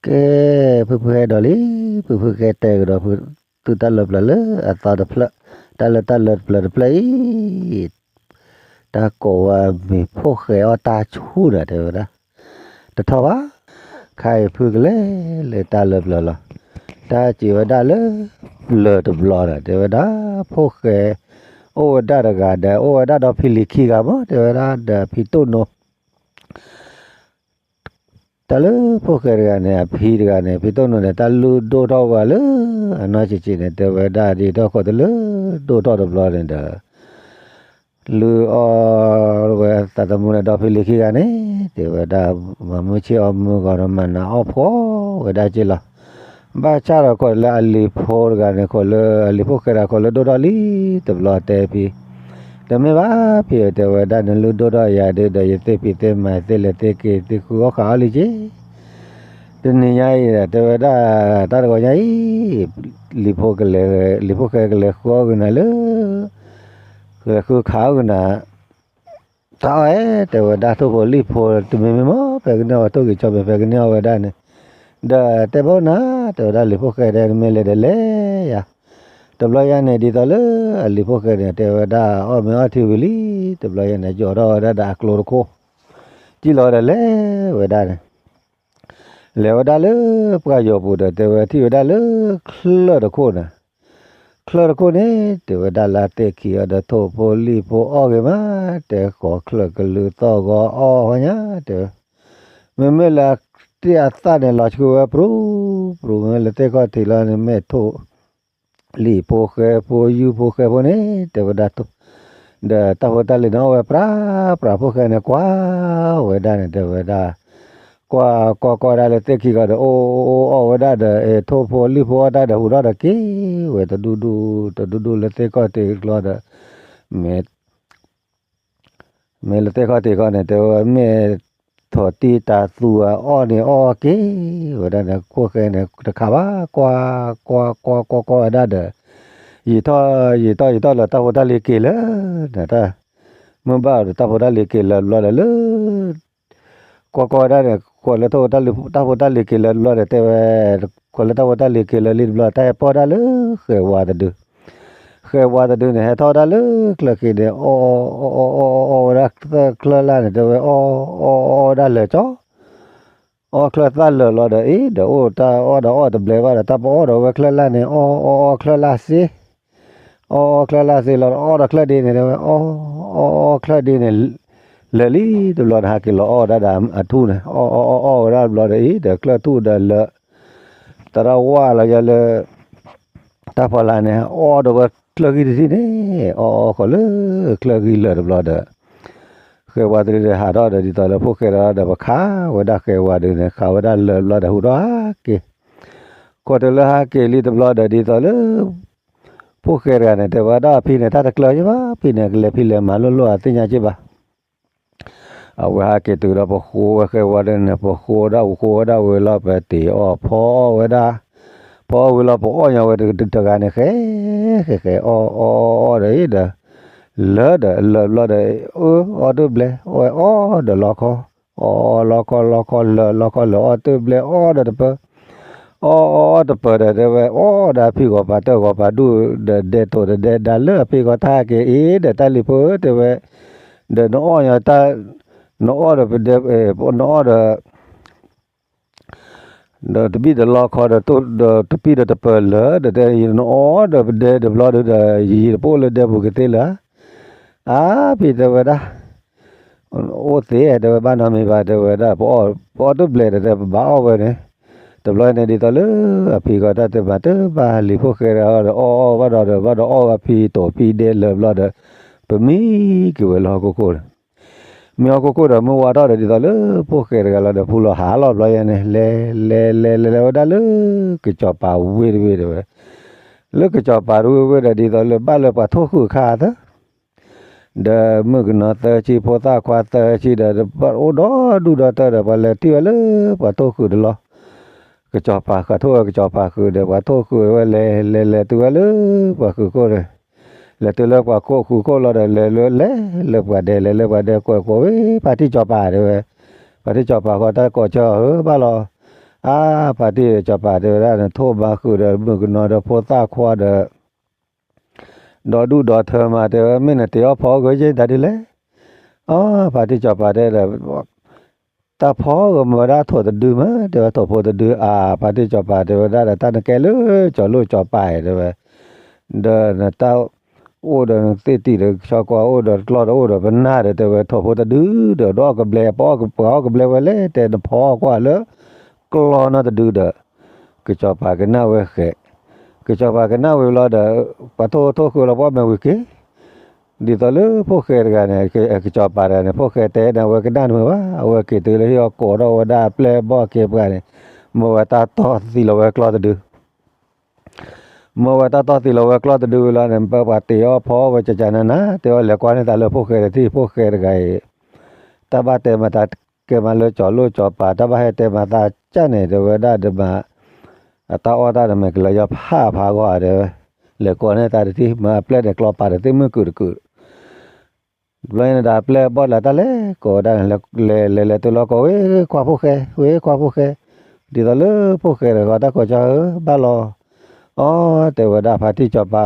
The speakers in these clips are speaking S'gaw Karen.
ကဲ, ဖုဖုဟဲဒီးလံ, ဖုဖုကဲတဲကဒီးဖု, သုတၢ်လၢပျၢၤလၢအသီတဖျၢၣ်, တၢ်လၢတၢ်လၢပျၢၤတဖျၢၣ်အံၤ, တၢ်ကိးဝဲမ့ၢ်ဖိၣ်ဃဲအီၣ်တၢ်ဆူၣ်ဒီး တဲဝဲဒၣ်, တထီၣ်ဘၣ်, ခါအံၤဖုကလဲၤလၢတၢ်လၢပျၢၤလီၤ, တၢ်စံးဝဲဒၣ်လၢ ပျၢၤတဘျီဒီး တဲဝဲဒၣ်, ဖိၣ်ဃဲ, အိၣ်ဝဲဒၣ်တဂၤဒီး အိၣ်ဝဲဒၣ်ဒီးဖံလံၤခံဂၤမး တဲဝဲဒၣ်ဒီးဖံတိၣ်နိ တၢ်လၢဖိၣ်ဃဲတဂၤန့ၣ် အဖံတဂၤန့ၣ် ဖံတိၣ်နိန့ၣ် တၢ်လုၢ်ဒိၣ်ထီၣ်ဝဲလၢ အနီၢ်ဆံးဆံးန့ၣ် တဲဝဲဒၣ်ဒ်ထီၣ်ဃီတလၢ ဒိၣ်ထီၣ်တဘျီန့ၣ်ဒီး လုၢ်အီၣ်ဝဲသးသမူန့ၣ် ဒီဖံလံၤခံဂၤန့ၣ် တဲဝဲဒၣ် မၤမုၢ်ဆ့ၣ်အီၣ်မုၢ်ဂီၤဒီး မၤနးအီၣ်ဖှီၣ်ဝဲဒၣ်က့လီၤ. ဘၣ်ဆၣ်ဒီး ခိးလၢအလံၤဖိတဂၤန့ၣ် ခိးလၢအလံၤဖိၣ်ဃဲတဂၤ ခိးလၢဒိၣ်ထီၣ်လံတဘျီ တဲဖံ, တမ့ၢ်ဘၣ်ဖံဧၢ တဲဝဲဒၣ် နလုၢ်ဒိၣ်ထီၣ်ယၤဒုဒီး ယသ့ၣ်ဖံးသ့ၣ်မၤသ့ၣ်လဲၤသ့ၣ်က့ၤသ့ၣ်ဃုအီၣ်ဃာ်အီၣ်လံက့ တနံၤညါအံၤဒီး တဲဝဲဒၣ် တၢ်တဂီၤညါအံၤ လံၤဖိကလဲၤ, လံၤဖိၣ်ဃဲကလဲၤဃုအီၣ်ဂ့ၤနၤလၢ ကလဲၤဃုခးအီၣ်ဂ့ၤနၤ တၢ်အီၣ်အဲ တဲဝဲဒၣ် ထိၣ်ဖိလံၣ်ဖိ တမ့ၢ်မ့ၢ်မ့ၢ် ဖဲကန့ၢ်အီၣ်ဝဲထိၣ်ဂ့ၤဆီမ့ၢ် ဖဲကန့ၢ်အီၣ်ဝဲဒၣ်န့ၣ်, ဒီးတဲဘၣ်နၤ တဲဝဲဒၣ် လံၤဖိၣ်ဃဲဒီး နမ့ၢ်လဲၤဒီးလဲၤယၤ, တဘျီယါန့ၣ် ဒ်သိးလၢအလံၤဖိၣ်ဃဲန့ၣ် တဲဝဲဒၣ် အီၣ်မ့ၤအီထံဝံၤလံ တဘျီယါန့ၣ် ယိးထီၣ်ဝဲဒၣ်ဒီးအကျိတခိၣ် ကံၣ်လီၤဝဲဒီးလဲၤဝဲဒၣ်န့ၣ် လဲၤဝဲဒၣ်လၢပှၢ်ယိာ်ပူၤဒီး တဲဝဲထံၣ်ဝဲဒၣ်လၢချၢၣ်တခိၣ်န့ၣ်, ချၢၣ်တခိၣ်န့ၣ် တဲဝဲဒၣ်လၢသ့ၣ်ခံအီၤဒီး ထိၣ်ဖိလံၣ်ဖိအီၣ်ဂ့ၤမး, တဲဃီၤချၢၣ်ကလုာ်သီၣ်ဂီၤအီၣ်ဟီညါ တဲဝဲ, မ့မ့ၢ်လၢတ့ၢ်အသၣ်န့ၣ် လီၤဆှုဝဲပြူၤပြူၤ မ့ၢ်လၢသ့ၣ်ခီၣ်ထံးလီၤန့ၣ် မ့ၢ်ထိၣ် လံာ်ဖိဃဲဖိ ယုၢ်ဖိဃဲဖိန့ၣ် တဲဝဲဒၣ်, ဒီးတၢ်ဖိတၢ်လံၤန့ၣ် အီၣ်ဝဲပြးပြး ဖိၣ်ဃဲန့ၣ် ကွၢ်ဝဲဒၣ်န့ၣ် တဲဝဲဒၣ်, ကွၢ်ကွၢ်ကွၢ်ဒၣ်လၢ သ့ၣ်ခံဂီၤဒီး အိၣ်အိၣ်အိၣ်အီၣ်ဝဲဒၣ်ဒီး ထိၣ်ဖိလံၣ်ဖိအီၣ်တၢ်ဒီး ဟူးထီၣ်ဒီးက့ၤဝဲ တဒူၣ်ဒူၣ် တဒူၣ်ဒူၣ်လၢသ့ၣ်ခီၣ်ထံးကျီဒီး မ့ၢ် မ့ၢ်လၢသ့ၣ်ခီၣ်ထံးခီန့ၣ် တဲဝဲမ့ၢ် ထိၣ်တံၢ်တၤသူအီၣ်န့ၣ် အီၣ်က့ၤဝဲဒၣ်န့ၣ် ဖိၣ်ဃဲန့ၣ် တခးဘၣ် ကွၢ်ကွၢ်ကွၢ်ကွၢ်ကွၢ်ဝဲဒၣ်ဒီး ယံာ်ထီၣ်ယံာ်ထီၣ်ယံာ်ထီၣ်လၢ တၢ်ဖိတၢ်လံၤက့ၤလၢ မ့ၢ်ဘၣ်ဒီး တၢ်ဖိတၢ်လံၤက့ၤလၢတဘျီဒီးလၢ ကွၢ်ကွၢ်ဝဲဒၣ်န့ၣ် ဃီၤလၢတၢ်ဖိတၢ်လံၤက့ၤလၢတဘျီဒီး တဲဝဲ, ဃီၤလၢတၢ်ဖိတၢ်လံၤက့ၤလၢလံတဘျီ တၢ်ဟဲပီၢ်ဒၣ်လၢဃဲၤဝါတဒု, ဃဲၤဝါတဒုန့ၣ် ဟဲထီၣ်ဝဲဒၣ်လၢချၢၣ်ခံန့ၣ် အီၣ်အီၣ်အီၣ်အီၣ်အီၣ်ဝဲဒၣ် ချၢၣ်လၢ်န့ၣ် တဲဝဲ အီၣ်အီၣ်အီၣ်ဝဲဒၣ်လၢာ်ကၠီ အီၣ်ချၢၣ်သၣ်လၢာ်လီၤဒီး အ့ ဒီးအိၣ်တၢ်အီၣ်ဒီးအီၣ်တဘျဲးဘၣ်ဒီး တၢ်ပအီၣ်ဒီးဝဲချၢၣ်လၢ်န့ၣ် အီၣ်အီၣ်အီၣ်ချၢၣ်လၢ်စ့, အီၣ်အီၣ်ချၢၣ်လၢ်စ့လီၤဒီး အီၣ်ဒီးချၢၣ်ဒ့န့ၣ် တဲဝဲ အီၣ်အီၣ်အီၣ်ချၢၣ်ဒ့န့ၣ် လၢာ်လံတဘျီဒီး ဟးက့ၤလီၤအီၣ်ဝဲဒၣ်ဒီးအထူၣ်န့ၣ် အီၣ်အီၣ်အီၣ်အီၣ်ဝဲဒၣ်တဘျီဒီး အ့ ဒီးချၢၣ်ထူၣ်ဒီးလၢာ် သရၣ်ဝၣ်လီၤယၤလၢ တၢ်ဖီလာ်န့ၣ် အီၣ်ဒီးဝဲချၢၣ်ဂံၢ်တထံၣ်န့ၣ် အီၣ်အီၣ်ဃီၤလၢချၢၣ်ဂံၢ်လၢာ်တဘျီဒီး ဃဲၤဝါတဒုဒီးဟးထီၣ်ဒီး ဒ်သိးလၢဖိၣ်ဃဲဒီး ပခးဝဲဒၣ်ဃဲၤဝါဒုန့ၣ် ခးဝဲဒၣ်လၢာ်တဘျီဒီး ဟူးထီၣ်ဟးက့ၤ, ဃီၤတုၤလၢဟးက့ၤလံတဘျီဒီး ဒ်သိးလၢ ဖိၣ်ဃဲတဂၤန့ၣ် တဲဝဲဒၣ်အဖံန့ၣ် တၢ်တကျၢၤက့ဘၣ်, ဖံန့ၣ် ကလဲၤဖံလဲၤမၤလိၣ်လိၣ်အသ့ၣ်ညါက့ဘၣ် အဝဲဟးက့ၤတုၤဒီး ပဃိဝဲဃဲၤဝါဒုန့ၣ် ပဃိဒၣ်ဝဲဃိဝဲဒၣ်ဝဲလီၤ ပတ့ၢ်အီၣ်ဖီအီၣ်ဝဲဒၣ်, ဖီအီၣ်ဝံၤလီၤ ပအီၣ်ညီဝဲတဂၤန့ၣ် ဃဲၤဃဲၤဃဲၤ အီၣ်အီၣ်အီၣ်ဒီးအ့ဒီး လၢာ်ဒီးလၢာ်ဘျီဒီး အၢ အီၣ်တဘျဲး အီၣ်အီၣ်ဒီးလီခီ, အီၣ်အီၣ်လီခီလီခီလၢာ်လီခီလၢာ် အီၣ်တဘျဲး အီၣ်ဒီးတပၢၤ အီၣ်အီၣ်တပၢၤဒီး တဲဝဲ အီၣ်ဒီးအဖံဂီၤပၤတၢ်ဂီၤပၤဒူၣ်ဒီးဒဲတိာ်ဒီးဒဲဒါလၢအဖံဂီၤ တၢ်ဟဲက့ၤအ့ဒီး တၢ်လံၤဖိဧၢ တဲဝဲ, ဒီးနအီၣ်ညီတၢ်, နအီၣ်ဒီးပဒဲ, နအီၣ်ဒီး ဒီးတဘံၣ်ဒီးလီခီဒီး ဒီးတပံၣ်ဒီးတပၢၤလၢာ် ဒီးတဲ နအီၣ်ဒီးပဒဲတဘျီဒီး ယံာ်တပိၢ်လၢဒဲပူၤကသ့လၢၤဧါ, အါဖံတဲဝဲဒၣ် အိၣ်သ့ တဲဝဲ ဘၣ်နီတမံၤဘၣ် တဲဝဲဒၣ် ပအီၣ်တဘျဲးဒီး ပဘၣ်အီၣ်ဝဲန့ၣ်, တဘျီန့ၣ်ဒ်သိးလၢအဖံဂီၤတၢ်တမၤတဘၣ် လံၤဖိၣ်ဃဲဒီး အီၣ်အီၣ်ဘၣ်ဒီး ဘၣ်ဒီးအီၣ်ဝဲဖံတိာ်ဖံဒဲလၢာ်ဘျီဒီး ပမံက့ၤဝဲလၢဟီၣ်ခိၣ်ခိၣ်န့ၣ်, မ့ၢ်ဟီၣ်ခိၣ်ခိၣ်ဒီး မုၢ်ဝါထီၣ်ဒီး ဒ်သိးလၢဖိၣ်ဃဲတဂၤလီၤဒီး ဖူလီၤဟးလီၤဘျီယဲန့ၣ် လဲၤလဲၤလဲၤလဲၤဝဲဒၣ်လၢ ကစီၤပၤဝ့ၢ်တဝ့ၢ်တဲဝဲ, လၢကစီၤပၤတဝ့ၢ်ဝ့ၢ်ဒီး ဒ်သိးလၢဘၣ်လၢပှၤထိၣ်ဃုာ်ခါသၢ ဒီးမုၣ်ကနီၤသၢဆံ ဖိသၣ်ခွါသၢဆံဒီး အိၣ်ဒီဒူၣ်ဒီတၢၢ်ဒီး ပှၤလဲၤထံၣ်ဝဲလၢပှၤထိၣ်ဃုာ်တလီၢ်, ကစီၤပၤဃုာ်ထိၣ်ဝဲကစီၤပၤဃုာ်ဒီး ပှၤထိၣ်ဃုာ်ဝဲလၢပှၤဃုာ်ခိၣ်န့ၣ်, လဲၤတုၤလၢပှၤခိၣ်ဃုာ်ခိၣ်လီၤဒီး လဲၤလၢလဲၤလၢပှၤဒဲ လဲၤလၢပှၤဒဲ ကွဲးကိးဝဲ ဖါတံၢ်စီၤပၤတဲဝဲ, ဖါတံၢ်စီၤပၤဃီတၢ်ကိးဆၢဧၢ ဘၣ်လီၤ, အါ ဖါတံၢ်စီၤပၤတဲဝဲဒၣ် နထိၣ်မၤဃုာ်ဒီးမုၣ်ကနီၤဒီးဖိသၣ်ခွါဒီး ဒီဒူၣ်ဒီထၢမး တဲဝဲ မ့ၢ်နတ့အီၣ်ဖီအီၣ်ဂ့ၤက့ၤတၢ်ဒ်လဲၣ်. အါ ဖါတံၢ်စီၤပၤတဲဒီး တၢ်ဖီအီၣ်ဂ့ၤမၤဝဲဒၣ်ထိၣ်တဒုမး တဲဝဲ ထိၣ်ဖိတဒု အါ ဖါတံၢ်စီၤပၤတဲဝဲဒၣ်ဒီး တၢ်နကဲလၢကၠီၤလိၣ်ကၠီၤပၤအံၤ တဲဝဲ ဒီးနတၢ်အိၣ်ဒီးနသ့ၣ်တံၢ်ဒီးဆီကွၢ်အိၣ်ဒီးကျီၢ်ဒီးအိၣ်ဒီးပနၢ်ဒီး တဲဝဲ ထိၣ်ဖိတဒုဒီး ဒီးအီၣ်ကဘျဲး ပှၤအီၣ်ကဘျဲးဝဲလဲၣ် တဲနဖီအီၣ်ကွၢ်လၢ ကျီၢ်နီတဒုဒီး ကစီၤပၤကနၣ်ဝဲဃဲး, ကစီၤပၤကနၣ်ဝံၤဘျီဒီး ပှၤထိၣ်ထိၣ်ဃုာ်လီၤပှီၢ်မဲာ်ဝံၤက့ၤ, ဒ်သိးလၢဖိၣ်ဃဲတဂၤန့ၣ် ကစီၤပၤတဂၤန့ၣ် ဖိၣ်ဃဲတဲန့ၣ် အဝဲကနၣ်တမုာ်ဘၣ်, အဝဲက့ၤတုၤလၢဟံၣ်အီၤကိးထီၣ်ဝဲဒၣ်အပျဲၢ်အဘီၣ်က့ၤပှၤန့ၣ်, မၢဝဲတၢ်တီၢ်သံလီၤဝဲကျီၢ်တဒု မၢဝဲတၢ်တီၢ်သံလီၤဝဲကျီၢ်တဒုဝံၤလီၤန့ၣ် ပှၤတ့အီၣ်ဖီအီၣ်ဝဲကကနနၤ, တဲအီၤလဲၤကွၢ်န့ၢ်သးလၢဖိၣ်ဃဲတထံၣ်, ဖိၣ်ဃဲတဂၤအံၤ တၢ်ဘၣ်တဲမၤသးကဲမးလၢကၠီၤလိၣ်ကၠီၤပၤ, တၢ်ဘၣ်ဟဲတဲမၤသးကၢ်န့ၣ် တဲဝဲဒၣ်ဒမး, အတၢ်အီၣ်တၢ်ဒမးကလၢယီၤဖးဖးဂီၢ်ဧါ တဲဝဲ, လဲၤကွၢ်န့ၢ်သးတထံၣ် မ့ၢ်အပျဲၢ်န့ၣ်ကျီပၤတသ့ၣ်မုၢ်ကုာ်တကုာ် တဘျီန့ၣ်ဒီးအပျဲၢ်အဘီၣ်လၢတၢ်လဲၤကိးဝဲဒၣ်န့ၣ် လဲၤလဲၤလဲၤတုၤလီၤကိး ဝဲခွါဖိၣ်ဃဲ, ဝဲခွါဖိၣ်ဃဲ, ဒ်သိးလၢဖိၣ်ဃဲတဂၤတၢ်ကိးကၠီဧၢ ဘၣ်လီၤ. အီ တဲဝဲဒၣ်ဖါတံၢ်စီၤပၤ,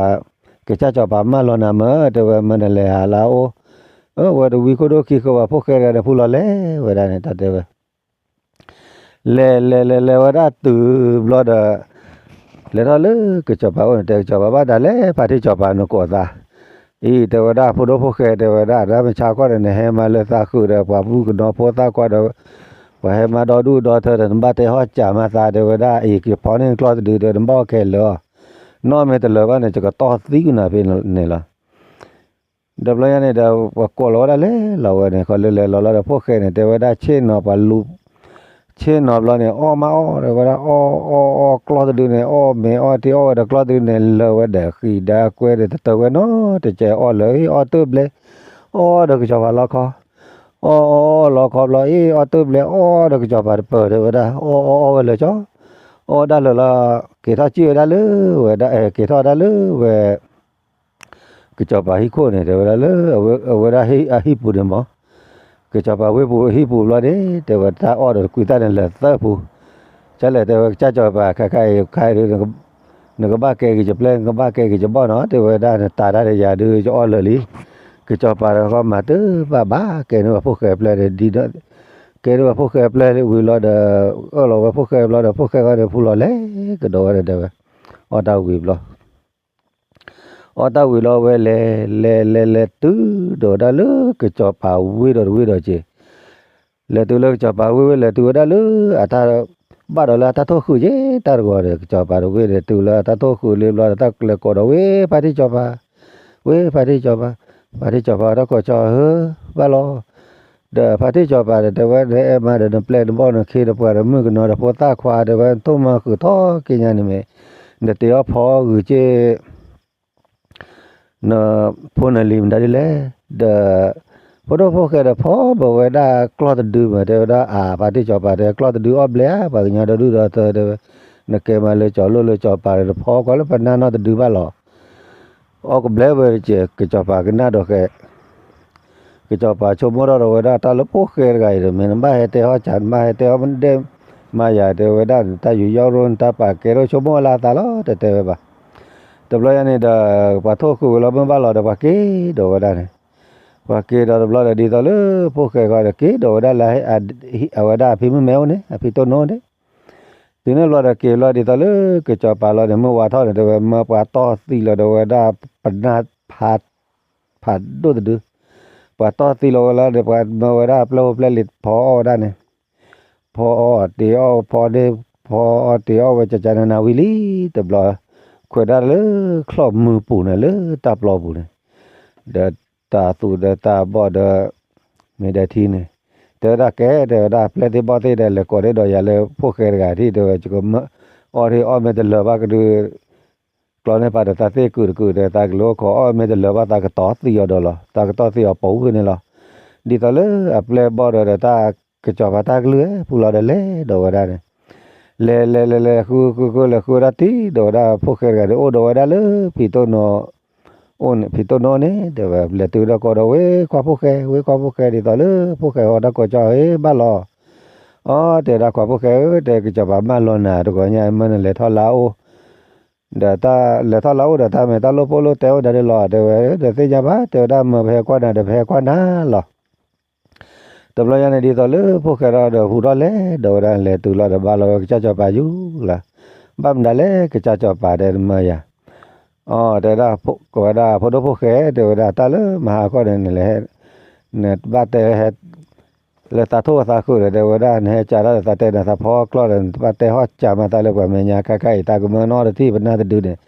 ကစၢ်စီၤပၤမၢလီၤနၤမၢ, တဲဝဲမၢနလဲၤဟးလၢအအိၣ်, အဝဲတဝံခိၣ်ဒိၣ်ခံဃီဘၣ် ဖိၣ်ဃဲတဂၤန့ၣ်ဖုလီၤလဲၤဝဲဒၣ်န့ၣ် တၢ်တဲဝဲ လဲၤလဲၤလဲၤလဲၤဝဲဒၣ်တုၤဘျီဒီး လဲၤထီၣ်လၢကစီၤပၤအိၣ်န့ၣ် တဲကစီၤပၤဘၣ်ဒၣ်လဲၣ် ဖါတံၢ်စီၤပၤနကိးသး, အံၤတဲဝဲဒၣ်ဖိဒိၣ်ဖိၣ်ဃဲ တဲဝဲဒၣ် တၢ်မ့ၢ်ဆါခီၣ်ဒီး နဟဲမၤလၢသးဃုာ်ဒီး ပှၤမုၣ်ကနီၤဖိသၣ်ခွါဒီး ပှၤဟဲမၤဒီဒူၣ်ဒီထၢဒီး နဘၣ်တဲဟီၣ်စၢၤမၤသး တဲဝဲဒၣ် အံၤကဖီန့ၢ်ကျီၢ်တဒုဒီး နဘၣ်အီၣ်ခဲလၢာ်အီၤ, နီၢ်မ့ၢ်တလၢာ်ဘၣ်န့ၣ် ယကတီၢ်သံကနၤဖဲန့ၣ်လီၤ. ဒီးဘျီညါန့ၣ်ဒီး ပှၤကိးလီၤဝဲဒၣ်လဲၤလီၤဝဲန့ၣ် ခီလၢလဲၤလီၤလီၤဒီး ဖိၣ်ဃဲန့ၣ် တဲဝဲဒၣ်ဆ့ၣ်နီၤပှၤလူၤ, ဆ့ၣ်နီၤဘျီန့ၣ် အီၣ်မးအီၣ်ဒီးဝဲဒၣ် အီၣ်အီၣ်အီၣ်ကျီၢ်တဒုန့ၣ် အီၣ်မ့ၤအီၣ်တ့ၢ်အီၣ်ဝဲဒီးကျီၢ်တဒုန့ၣ် လၢာ်ဝဲဒီးဃံဒီးကွဲဒီးတတၢၢ်ဝဲနီတစဲး အီၣ်လၢာ်အီၣ်တၢၢ်ဘျဲး, အီၣ်ဒီးကစီၤပၤလီခီ, အီၣ်အီၣ်အီၣ်လီခီဘျီ အီၣ်အီၣ်ဒီးကစီၤပၤတပၢၢ် တဲဝဲဒၣ် အီၣ်အီၣ်အီၣ်ဝဲလၢာ်ကၠီ, အီၣ်ဒၣ်လၢာ်လီၤ, က့ၤထီၣ်စံၣ်ဝဲဒၣ်လၢဝဲဒၣ် က့ၤထီၣ်ဒၣ်လၢဝဲ ကစီၤပၤဟံၣ်ခိၣ်န့ၣ် တဲဝဲဒၣ်လၢ အဝဲဒၣ်အဟံၣ်ပူၤန့ၣ်မး, ကစီၤပၤဝ့ၢ်ပူၤဟံၣ်ပူၤဘျီန့ၣ် တဲဝဲတၢ်အီၣ်ဒီးတကွံသၣ်န့ၣ်လၢာ်သၢပူၤ, ကလဲၣ်တဲဝဲကစၢ်စီၤပၤ ခဲခါအံၤခါအံၤဒုး နကဘၣ်ကဲက့ၤယပျဲၢ် နကဘၣ်ကဲက့ၤယဘီၣ်နီၤ တဲဝဲဒၣ် နတၤတၢ်ဒီးယၤဒုး ယအီၣ်လၢာ်လံ, ကစီၤပၤတဂၤဃီမၤတဘၣ်ဘၣ် ကဲန့ၢ်ဝဲဖိၣ်ဃဲပျဲၢ်ဒီး ကဲန့ၢ်ဝဲဖိၣ်ဃဲပျဲၢ်ဝံၤလီၤဒီး အၢၣ်လီၤဝဲဖိၣ်ဃဲဘျီဒီး ဖိၣ်ဃဲဃီန့ၣ်ဖုလီၤလဲၤကဒီးဝဲဒီးတဲဝဲ, အီၣ်တၢ်ဝံၤဘျီ အီၣ်တၢ်ဝံၤလီၤဝဲလဲၤ လဲၤလဲၤလဲၤတုၤဒီးဝဲဒၣ်လၢကစီၤပၤဝ့ၢ်ဒီးတဝ့ၢ်ဒီးက့ၤ, လဲၤတုၤလၢကစီၤပၤဝ့ၢ်ဝဲလဲၤတုၤဝဲဒၣ်လၢ အတၢ် ဘၣ်ဒီးလၢအတၢ်ထိၣ်ဃုာ်က့ၤတၢ်တဂီၤဒီး ကစီၤပၤတဝ့ၢ်ဒီးတုၤလၢအတၢ်ထိၣ်ဃုာ်လံဘျီဒီး တၢ်လဲၤကိးဒီးဝဲဖါတံၢ်စီၤပၤ, ဝဲဖါတံၢ်စီၤပၤ, ဖါတံၢ်စီၤပၤတၢ်ကိးကၠီဧၢ ဘၣ်လီၤ. ဒီးဖါတံၢ်စီၤပၤဒီးတဲဝဲ နအဲၣ်မးဒီးနပျဲၢ်နဘီၣ်နခ့နပှၤဒီးမုၣ်ကနီၤဒီးဖိသၣ်ခွါ တဲဝဲ နထိၣ်မၤဃုာ်ထီၣ်က့ၤညါန့ၣ်မ့ၢ် နတ့အီၣ်ဖီအီၣ်ဂ့ၤက့ၤ နဖိနလံၤမတၤဒ်လဲၣ်, ဒီး ဖိဒိၣ်ဖိၣ်ဃဲဒီးဖီဘၣ်ဝဲဒၣ်ကျီၢ်တဒုမ့ၢ် တဲဝဲဒၣ်အါ ဖါတံၢ်စီၤပၤတဲ ကျီၢ်တဒုအီၣ်ဘျဲၣ်ဧါ ပှၤကညီဒီဒူၣ်ဒီထၢတဲဝဲ, နကဲမးလၢကၠီၤလိၣ်လၢကၠီၤပၤဒီး နဖီကွၢ်လၢပနၢ်နီတဒုဘၣ်လီၤ. အီၣ်ကဘျဲၣ်ဝဲတက့ၢ် ကစီၤပၤကနၣ်ဒီးဃဲ ကစီၤပၤဆိကမိၣ်ထီၣ်ဒီးဝဲဒၣ်တၢ်လၢဖိၣ်ဃဲတဂၤအံၤဒီး မ့ၢ်နဘၣ်ဟဲတဲဟီၣ်စၢၤ နဘၣ်ဟဲတဲဟီၣ်မ့ၢ်ဒဲးမၤယၤ တဲဝဲဒၣ် နတၢ်ယူးယီၣ်ရိၣ် နတၢ်ပာ်ကဲရိၣ် ဆိကမိၣ်ဝဲလၢအသးလီၤ တတဲဝဲဘၣ်. တဘျီယါန့ၣ်ဒီး ပှၤထိၣ်ဃုာ်ဝဲလီၤမ့ၢ်ဘၣ်လီၤဒီး ပှၤက့ၤဒီးဝဲဒၣ်န့ၣ်, ပှၤက့ၤဒီးတဘျီဒီး ဒ်သိးလၢဖိၣ်ဃဲဃီဒီး က့ၤဒီးဝဲဒၣ်လၢ အဝဲဒၣ်အဖံမုၣ်မဲအိၣ်န့ၣ် အဖံတိၢ်နိန့ၣ် တုၤန့ၣ်ဘျီဒီးက့ၤဘျီ ဒ်သိးလၢကစီၤပၤလီၤန့ၣ် မုၢ်ဝါထီၣ်န့ၣ် တဲဝဲ မၢပှၤတီၢ်သံလီၤဒီးဝဲဒၣ် ပနၢ်ဖး ဖးဒိၣ်တဒု, ပှၤတီၢ်သံလီၤဝဲလီၤဒီး ပှၤမၢဝဲဒၣ်အပျဲၢ်ဖိပျဲၢ်လံၤဖီအီၣ်ဝဲဒၣ်န့ၣ်, ဖီအီၣ်တ့အီၣ်ဖီန့ၣ် ဖီအီၣ်တ့အီၣ်ဝဲကကနနၤဝံၤလံ, တဘျီ ခွဲးဒၣ်လၢချီၣ်မုၢ်ပူၤန့ၣ် လၢတၢ်ပျီပူၤန့ၣ်, ဒီးတၢ်သူၣ်ဒီးတၢ်ဘီၣ်ဒီး မ့ၢ်ဒၣ်ထံန့ၣ်, တဲဝဲဒၣ်ကဲ တဲဝဲဒၣ် ပျဲၢ်သ့ၣ်ဘီၣ်သ့ၣ်ဒီး လဲၤကိးဒၣ်ဒီးယၤလၢဖိၣ်ဃဲတဂၤထံၣ် တဲဝဲ ယကမၢအီၣ်ထံၣ်အီၣ်မ့ၢ်တလၢာ်ဘၣ်ကဒု ကျီန့ၢ်ပာ်ဒီးသးသ့ၣ်ကုာ်တကုာ်ဒီး သးကလိၣ်ခိးအီၣ်မ့ၢ်တလၢာ်ဘၣ် သးကတီၢ်သံအီၤဒီးလီၤ. သးကတီၢ်သံအီၤပိာ်ဝဲန့ၣ်လီၤ. ဒ်သိးလၢအပျဲၢ်ဘီၣ်ဒီး တၢ်ကစီၤပၤတၢ်ကလုၢ် ဖုလီၤဒီးလဲၤဒီးဝဲဒၣ်န့ၣ်, လဲၤလဲၤလဲၤလဲၤ ဃုဃုဃု လဲၤဃုဝဲဒၣ်တံၢ်ဒီးဝဲဒၣ် ဖိၣ်ဃဲတဂၤန့ၣ် အိၣ်ဒီးဝဲဒၣ်လၢ ဖံတိၢ်နိ အိၣ်န့ၣ် ဖံတိၢ်နိန့ၣ် တဲဝဲ လဲၤတုၤဒီးကိးဒီးဝဲခွါဖိၣ်ဃဲ ဝဲခွါဖိၣ်ဃဲ ဒ်သိးလၢဖိၣ်ဃဲအီၤတၢ်ကိးကၠီဧၢ ဘၣ်လီၤ. အီ တဲဝဲဒၣ် ခွါဖိၣ်ဃဲဧၢ, တဲ ကစီၤပၤဘၣ်လီၤနၤတဂီၤညါ မၢနလဲၤထီၣ်လါအိၣ်, ဒီးတၢ်လဲၤထီၣ်လါအိၣ်ဒီး တၢ်မ့ၢ်တၢ်လိၣ်ပိၢ်လိၣ်တဲအိၣ်ဒၣ်ဒ်လီၤ တဲဝဲ, ဒီးသ့ၣ်ညါဘၣ် တဲဝဲဒၣ် မၢပဟဲကွၢ်နၤဒီး ပဟဲကွၢ်နၤလီၤ. တဘျီညါန့ၣ် ဒ်သိးလၢဖိၣ်ဃဲဒီးဟူးထီၣ်လဲၤဒီးဝဲဒၣ် လဲၤတုၤလီၤဒီး ဘၣ်လီၤဝဲကစၢ်စီၤပၤယူၤလီၤ. ဘၣ်မနုၤလဲၣ် ကစၢ်စီၤပၤ တဲ နမၢယၤ, အီ တဲဝဲဒၣ် ကဝဲဒၣ် ဖိဒိၣ်ဖိၣ်ဃဲ တဲဝဲဒၣ် တၢ်လၢမဟါခီန့ၣ် နလဲၤ နဘၣ်တဲ လၢသးထိၣ်သးဃုာ်ဒီး တဲဝဲဒၣ် နဟဲကးတၢ်ဒီး သးတဲနၤ သးဖီကျီၢ်ဒီး နတဘၣ်တဲဟီၣ်ကးမး သးလၢပှၤမဲာ်ညါ ခဲခါအံၤ တၢ်ကမၢနအီၣ်တထံၣ် ပနၢ်တဒုန့ၣ်,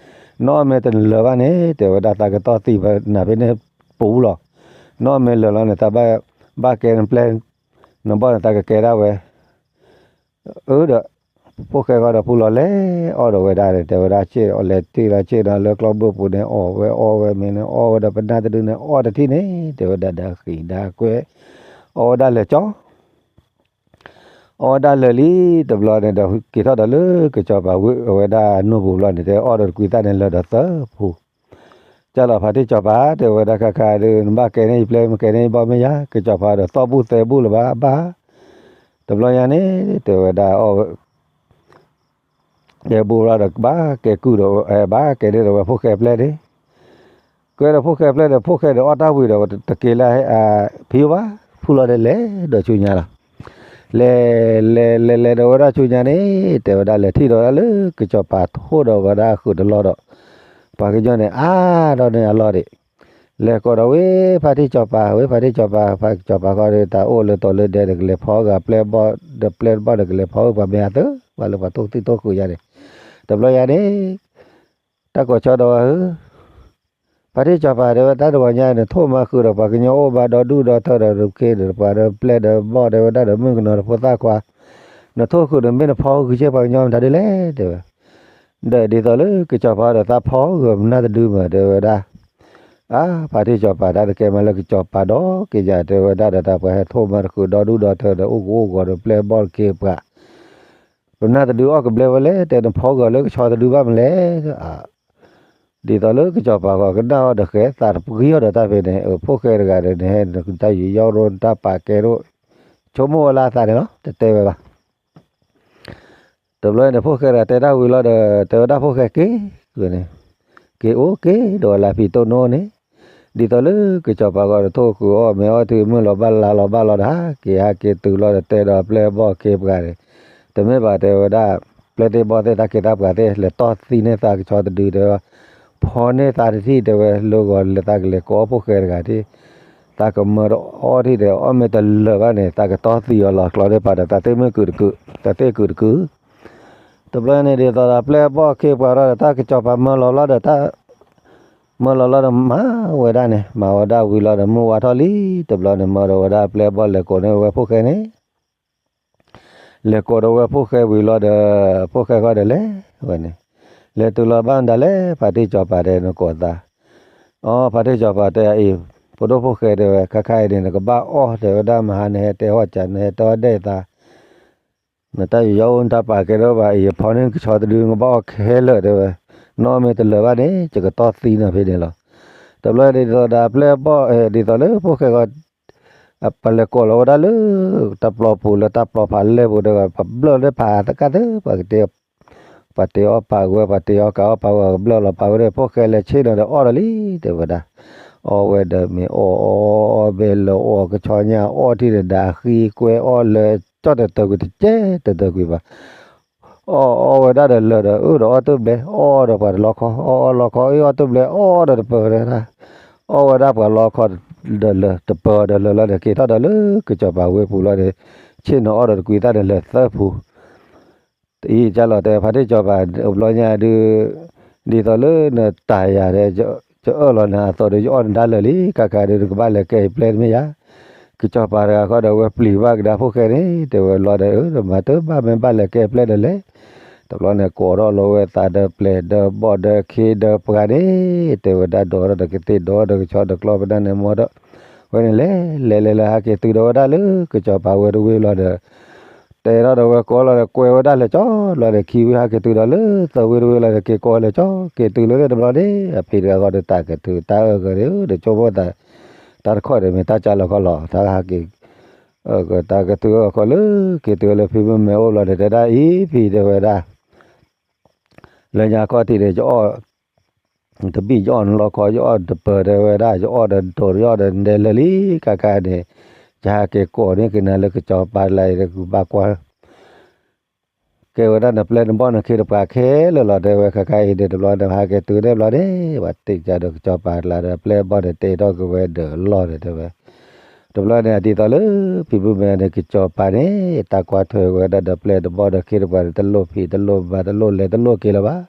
နအီၣ်မ့ၢ်တလၢာ်ဘၣ်န့ၣ် တဲဝဲဒၣ် သးကတီၢ်သံနၤဖဲန့ၣ်ပူၤလီၤ. နအီၣ်မ့ၢ်လၢာ်လီၤန့ၣ် သးဘၣ်ကဲနပျဲၢ် နဘီၣ်န့ၣ် သးကကဲဒၣ်ဝဲ အၢဒီး ဖိၣ်ဃဲဃီဒီး ဖူလီၤလဲၤအီၣ်ဒီးဝဲဒၣ်န့ၣ် တဲဝဲဒၣ် ဆ့ၣ်အီၤလဲၤတ့ၢ်လီၤ ဆ့ၣ်ဒီးလၢကျီဘိပူၤန့ၣ် အီၣ်ဝဲအီဝဲမ့ၢ်န့ၣ် အီၣ်ဝဲဒီးပနၢ်တဒုန့ၣ် အီၣ်တထံၣ်န့ၣ် တဲဝဲဒၣ် ဒီးဃံးဒီးကွဲ အီၣ်ဝဲဒၣ်လဲၤကၠီ အီၣ်ဝဲဒၣ်လၢာ်လံ တဘျီန့ၣ်ဒီး က့ၤထီၣ်ဒီးလၢကစီၤပၤဝဲဒၣ်နိၢ်ပူၤဘျီန့ၣ် တဲအီၣ်ဒီးတကွံသၣ်န့ၣ် လၢာ်ဒီးသၢဖူ ကၢ်လီၤ ဖါတံၢ်စီၤပၤ တဲဝဲဒၣ်ခါခါဒီး နဘၣ်ကဲန့ၢ်ယပျဲၢ် မ့ၢ်ကဲန့ၢ်ယဘီၣ်မ့ၢ်ယါ ကစီၤပၤဒီးသီၣ်ဘူၣ်သဲဘူၣ်လၢၤဘၣ်ဘၣ် တဘျီညါန့ၣ် တဲဝဲဒၣ်အီၣ်ဝဲ တဲဘူၣ်ဘျီဒီး ကဘၣ်ကဲကုၢ်ဒီး ဘၣ်ကဲန့ၢ်ဒီးဝဲဖိၣ်ဃဲပျဲၢ်န့ၣ် ကဲဒီးဖိၣ်ဃဲပျဲၢ်ဒီး ဖိၣ်ဃဲဒီးအီၣ်တၢ်ဝံၤဒီး တက့ၤလၢ ဖံဘၣ် ဖူလီၤဒီးလဲၤဒီးဆူညါလီၤ. လဲၤ လဲၤ လဲၤ လဲၤဒီးဝဲဒၣ်ဆူညါန့ၣ် တဲဝဲဒၣ်လဲၤထံၣ်ဒီးဝဲဒၣ်လၢကစီၤပၤထိၣ်ဒီးဝဲဒၣ်ဃုာ်တလီၢ်ဒီး ပှၤကညီန့ၣ် အါဒီးန့ၢ်အလီၢ်ဒံး လဲၤကိးဒီးဝဲဖါတံၢ်စီၤပၤ ဝဲဖါတံၢ်စီၤပၤ ဖါစီၤပၤဃီဒီး တၢ်အိၣ်လၢတီၤလၢဒဲဒီး ကလဲၤဖီဂာ်ပျဲၢ်ဘီၣ် ဒီးပျဲၢ်တဘီၣ်ဒီး ကလဲၤဖီဝဲပှၤမဲာ်အသၢ ပှၤလၢပှၤထိၣ်သံထိၣ်ဃုာ်ယါန့ၣ် တဘျီယါန့ၣ် တၢ်ကိးဆၢဒီးဝဲဧၢ ဖါတံၢ်စီၤပၤတဲဝဲ တၢ်တဂီၤညါန့ၣ် ထိၣ်မၤဃုာ်ဒီးပှၤကညီအိၣ်ဘၣ်ဒီဒူၣ်ဒီထၢဒီး တခ့ဒီးပှၤဒီးပျဲၢ်ဒီးဘီၣ်တဲဝဲဒၣ်ဒီး မုၣ်ကနီၤဒီးဖိသၣ်ခွါ နထိၣ်ဃုာ်ဒီးမ့ၢ်နဖီဃုာ်က့ၤပှၤကညီမတၤဒ်လဲၣ် တဲဝဲ ဒီးဒ်သိးလၢကစီၤပၤဒီးသးဖီဂာ်ပနၢ်တဒုမး တဲဝဲဒၣ် အါ ဖါတံၢ်စီၤပၤတၢ်တကဲမးလၢကစီၤပၤဒီးက့ၤယၤ တဲဝဲဒၣ်ဒီး တၢ်ပှၤဟဲထိၣ်မၤတဃုာ်ဒီဒူၣ်ဒီထၢဒီး အိၣ်ကအိၣ်ဂီၤဒီးပျဲၢ်ဘီၣ်တခ့ပှၤ ပနၢ်တဒုအီၣ်ကဘျဲဝဲလဲၣ် တဲနဖီဂာ်လၢကဆီတဒုဘၣ်မလဲၣ် ဒ်သိးလၢကစီၤပၤဂီၤကနၣ်အီၤဒီးဃဲ သးတပှံၤအီၤဒီးတၢ်ဖဲန့ၣ် ဖိၣ်ဃဲတဂၤဒီး နဟဲနတၢ်ယူးယီၣ်ရိ နတၢ်ပာ်ကဲရိ ဆိကမိၣ်ဝဲလၢအသးန့ၣ်လီၤ တတဲဝဲဘၣ် တဘျီန့ၣ် ဖိၣ်ဃဲတဂၤတဲတၢ်ဝံၤလီၤဒီး တဲဝဲဒၣ်ဖိၣ်ဃဲက့ၤန့ၣ် က့ၤအိၣ်က့ၤဒီးဝဲလၢဖံတိၢ်နိန့ၣ် ဒ်သိးလၢကစီၤပၤဂီၤဒီးထိၣ်ဃုာ်အီၣ်မ့ၤအီၣ်ထံမုၢ်လီၤဘၣ်လါလီၤဘၣ်လီၤဒီး ဟးက့ၤဟးက့ၤတုၤလီၤဒီးတဲဒီးပျဲၢ်ဘီၣ်ခ့ပှၤန့ၣ် တမ့ၢ်ဘၣ်တဲဝဲဒၣ် ပျဲၢ်သ့ၣ်ဘီၣ်သ့ၣ်တၢ်ခ့တၢ်ပှၤသ့ၣ် လဲၤတီၢ်သံန့ၢ်သးကဆီတဒုတဲဝဲ ဖီန့ၢ်သးတထံၣ်တဲဝဲ လၢဂီၤလၢသးကလဲၤကိးအီၣ်ဖိၣ်ဃဲတဂၤထံၣ် သးကမၢအီၣ်ထံၣ်ဒီး အီၣ်မ့ၢ်တလၢာ်ဘၣ်န့ၣ် သးကတီၢ်သံအီၤလီၤကျီန့ၢ်ပာ်ဒီး သးသ့ၣ်မုၣ်ကုာ်တကုာ် သးသ့ၣ်ကုာ်တကုာ် တဘျီန့ၣ်ဒ်သိးဒီးပျဲၢ်ဘီၣ်ခ့ပှၤဒီး တၢ်ကစီၤပၤမၢလီၤလီၤဒီးတၢ် မၢလီၤလီၤဒီးမၤဝဲဒၣ်န့ၣ် မၤဝဲဒၣ်ဝံၤလီၤဒီး မုၢ်ဝါထီၣ်လံ တဘျီန့ၣ် မၢဒီးဝဲဒၣ်ပျဲၢ်ဘီၣ်လဲၤကိးန့ၢ်ဝဲဖိၣ်ဃဲန့ၣ် လဲၤကိးဒီးဝဲဖိၣ်ဃဲဝံၤလီၤဒီး ဖိၣ်ဃဲဃီဒီးလဲၤဝဲန့ၣ် လဲၤတုၤလီၤဘၣ်မတၤလဲၣ် ဖါတံၢ်စီၤပၤတဲနကိးသး အီ ဖါတံၢ်စီၤပၤတဲအံၤ ဖိဒိၣ်ဖိၣ်ဃဲတဲဝဲ ခါခါအံၤန့ၣ် နကဘၣ်အီၣ်တဲဝဲဒၣ် မဟါနဟဲတဲဟီၣ်ကး နဟဲတဲဟီၣ်ဒဲၣ်သး နတၢ်ယူးယီၣ်အိၣ် နတၢ်ပာ်ကဲဒိၣ်ဘၣ်အံၤ ဖီန့ၢ်ကဆီတဒု နကဘၣ်အီၣ်ခဲလၢာ်တဲဝဲ နအီၣ်မ့ၢ်တလၢာ်ဘၣ်န့ၣ် ယကတီၢ်သံနၤဖဲန့ၣ်လီၤ. တဘျီဒ်သိးဒီးပျဲၢ်ဘီၣ်ဒ်သိးလၢဖိၣ်ဃဲဂီၤ ပလဲၤကိးလီၤဝဲဒၣ်လၢ တၢ်ပျီပူၤလၢတၢ်ပျီဖးလဲၢ်ပူၤဒီး ပှၤဘျၢၣ်လၢဖးသကၢ်သ့ ပှၤကတဲ ပှၤတ့အီၣ်ပာ်ဝဲ ပှၤတ့အီၣ်ကးအီၣ်ပာ်ဝဲ ကဘျၢၣ်လီၤပာ်ဝဲဒီး ဖိၣ်ဃဲလဲၤဆ့ၣ်နီၤဒီးအီၣ်ဒီးလံ တဲဝဲဒၣ် အီၣ်ဝဲဒီးမ့ၢ်အီၣ်အီၣ်အီၣ်ဘဲလၢအီၣ်ကဆီညါအီၣ်ထံၣ်ဒီးဒၣ်ဃံကွဲအီၣ်လၢ ကၠီၣ်တတၢၤကွံာ်တကဲတတၢၤကွံာ်ဘၣ် အီၣ်အီၣ်ဝဲဒၣ်ဒီးလၢာ်ဒီးအၢၣ်ဒီးအီၣ်တဘျဲ အီၣ်ဒီးပှၤတလီခီ အီၣ်အီၣ်လီခီ အ့ၣ်အီၣ်တဘျဲ အီၣ်ဒီးတပၢၤဒီး အီၣ်ဝဲဒၣ်ပှၤလီခီဒီးလၢာ် တပၢၤဒီးလၢာ်လီၤဒီး က့ၤထီၣ်ဒီးလၢကစီၤပၤဝ့ၢ်ပူၤလီၤဒီး ဆ့ၣ်နီၤအီၣ်ဒီးတကွံသၣ်ဒီးလၢာ်သၢဖူ အံၤကၢ်လီၤတဲဖါတံၢ်စီၤပၤ အိၣ်ဘျီညါဒုး ဒ်သိးလၢနတၢ်ယၤဒီး ယအၢၣ်လီၤနၤအသိးဒီး ယအီၣ်နဒါလၢာ်လံ ခါခါဒုး နကဘၣ်လဲၤကဲယပျဲၢ်တမ့ၢ်ယၤ ကစီၤပၤတဂၤဃီဒီး ဝဲပျံၤဘၣ်ကဒါဖိၣ်ဃဲန့ၣ် တဲဝဲလီၤဒီး အၢ မၤတဘၣ်မ့ၢ်ဘၣ်လဲၤကဲပျဲၢ်ဒီးလဲၤ တဘျီန့ၣ် ကိးထီၣ်လီၤဝဲသးဒီးပျဲၢ်ဒီးဘီၣ်ဒီးခ့ဒီးပှၤန့ၣ် တဲဝဲဒၣ်ဒီးဒီးကသ့ၣ်ဒီးဒီးကဆီဒီးကျီၢ်ပနၢ်န့ၣ် မီဒီး ဝဲန့ၣ်လဲၤ လဲၤလဲၤလဲၤဟးက့ၤတုၤဒီးဝဲဒၣ်လၢကစီၤပၤဝ့ၢ်တဝ့ၢ်လီၤဒီး တဲထီၣ်ဒီးဝဲကိးလီၤဒီး ကွဲဝဲဒၣ်လဲၤကၠီလီၤဒီး ခံဝ့ၢ်ဟးက့ၤတုၤဒီးလၢသၢဝ့ၢ်တဝ့ၢ်လီၤဒီး က့ၤကိးလဲၤကၠီ က့ၤတုၤလၢန့ၣ်တဘျီန့ၣ် အဖံတဂၤဃီဒီးတၢ်ကထုးတၢ်အၢၣ်ဂၢၢ်န့ၣ် ဒီးကၠိဖိသး တၢ်တခီန့ၣ်မ့ၢ်တၢ်ကၢ်လီၤခီလီၤ တၢ်ဟးက့ၤ တၢ်ကတုၤဝဲအီၤခီလၢ က့ၤတုၤဝဲလၢဖံမုၣ်မဲအိၣ်ဘျီန့ၣ် တဲဒၣ်အံၤ ဖံတဲဝဲဒၣ်, လၢညါခီၣ်ထံးန့ၣ် ယအီၣ် တဘံၣ်ယအီၣ်နလီခီ ယအီၣ်တပၢၤတဲဝဲဒၣ် ယအီၣ်ဒီးဒိး ယအီၣ်ဒီးဒဲလၢာ်လံ ခါခါန့ၣ်, ယဟးက့ၤကိးန့ၢ်က့ၤနၤလၢကစီၤပၤတလးအံၤဒီး ကဘၣ်ကွၢ် ကဲဝဲဒၣ်နပျဲၢ်နဘီၣ်နခ့တပှၤခဲလၢာ်လီၤ တဲဝဲ ခါခါအံၤန့ၣ် တဘျီန့ၣ် ဟးက့ၤတုၤန့ၣ်ဘျီန့ၣ် ပှၤတ့ၢ်ကဒီးကစီၤပၤတလးဒီး ပျဲၢ်ဘီၣ်န့ၣ် တ့ထီၣ်က့ၤဝဲဒီးလီၢ်န့ၣ် တဲဝဲ တဘျီန့ၣ် ဒ်သိးလၢဖံဖုမဲန့ၣ် ကစီၤပၤန့ၣ် တၢ်ကွၢ်ထွဲဝဲဒၣ်ဒီးပျဲၢ်တဘီၣ်ဒီးခ့တပှၤန့ၣ် တလိၣ်ဖံးတလိၣ်မၤတလိၣ်လဲၤတလိၣ်က့ၤလၢၤဘၣ်.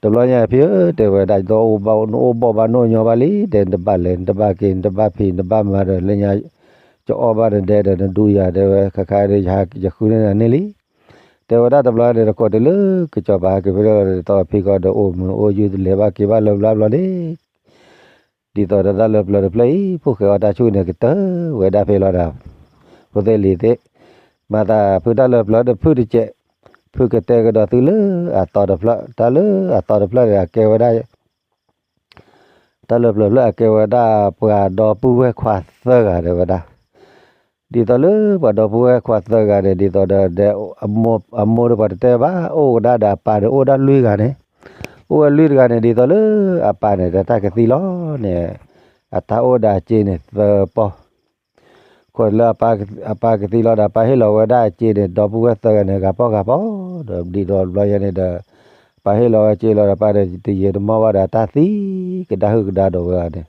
တဘျီညါဖံဧၢ တဲဝဲဒၣ် နအိၣ်ဘီၣ်ဘၣ်နအိၣ်ညီဘၣ်လံ တဲ နတဘၣ်လဲၤ နတဘၣ်က့ၤ နတဘၣ်ဖံး နတဘၣ်မၤဒီး လၢညါ ကအီၣ်ဘၣ်နဒဲဒီးနဒူယၤ တဲဝဲ ခါခါဒီး ယဃုန့ၢ်နၤန့ၢ်လံ တဲဝဲဒၣ်တဘျီန့ၣ် တကိးတုၤလၢကစီၤပၤဟဲက့ၤဖဲန့ၣ်လီၤ ဒ်သိးဖံကီးဒီးအိၣ်မုာ်အိၣ်ယုၢ်တလဲၤဘၣ်က့ၤဘၣ်လၢၤဘျီဘျီန့ၣ် ဒ်သိးဒီးတၢ်လၢပျၢၤတဖျၢၣ်အံၤ ဖိၣ်ဃဲအီၣ်တၢ်ဆူၣ်န့ၣ် ကတၢၢ်ဝဲဒၣ်ဖဲလီၤဒီး ဖိသ့ၣ်လံၤသ့ၣ်, မၤသးဖုတၢ်လၢပျၢၤတဖုတကဲး, ဖုကတဲကဒီးသုလၢအသီတဖျၢၣ်, တၢ်လၢအသီတဖျၢၣ်န့ၣ် အကဲဝဲဒၣ် တၢ်လၢပျၢၤဖျၢၣ်အကဲဝဲဒၣ်ပှၤဒီပုၢ်ဝဲၢ်ခွါသၢဂၤတဲဝဲဒၣ်. ဒ်သိးလၢပှၤဒီပုၢ်ဝဲၢ်ခွါသၢဂၤန့ၣ် ဒ်သိးဒီး အမိၢ်ဒီးပှၤတတဲဘၣ် အိၣ်ဝဲဒၣ်ဒီးအပၢ်န့ၣ် အိၣ်ဝဲဒၣ်လွံၢ်ဂၤန့ၣ်, အိၣ်ဝဲလွံၢ်တဂၤန့ၣ် ဒ်သိးလၢအပၢ်န့ၣ် တၢ်ကသံလီၤန့ၣ် အတၢ်အိၣ်ဒီးအစ့န့ၣ်သၢပီၢ် ခီလၢအပၢ်ကသံလီၤဒီး အပၢ်ဟ့ၣ်လီၤဝဲဒၣ်အစ့န့ၣ် ဒီပုၢ်ဝဲၢ်သၢဂၤန့ၣ် ဂၤပီၢ်ဂၤပီၢ်ဒီး ဒ်သိးတဘျီညါန့ၣ်ဒီး ပၢ်ဟ့ၣ်လီၤဝဲစ့လီၤဒီး ပၢ်ဒီးတယံာ်တမီၢ်ဘၣ်ဒီး အတၢ်သံကဒါဟုၣ်ကဒါဒီးဝဲဂၤန့ၣ်,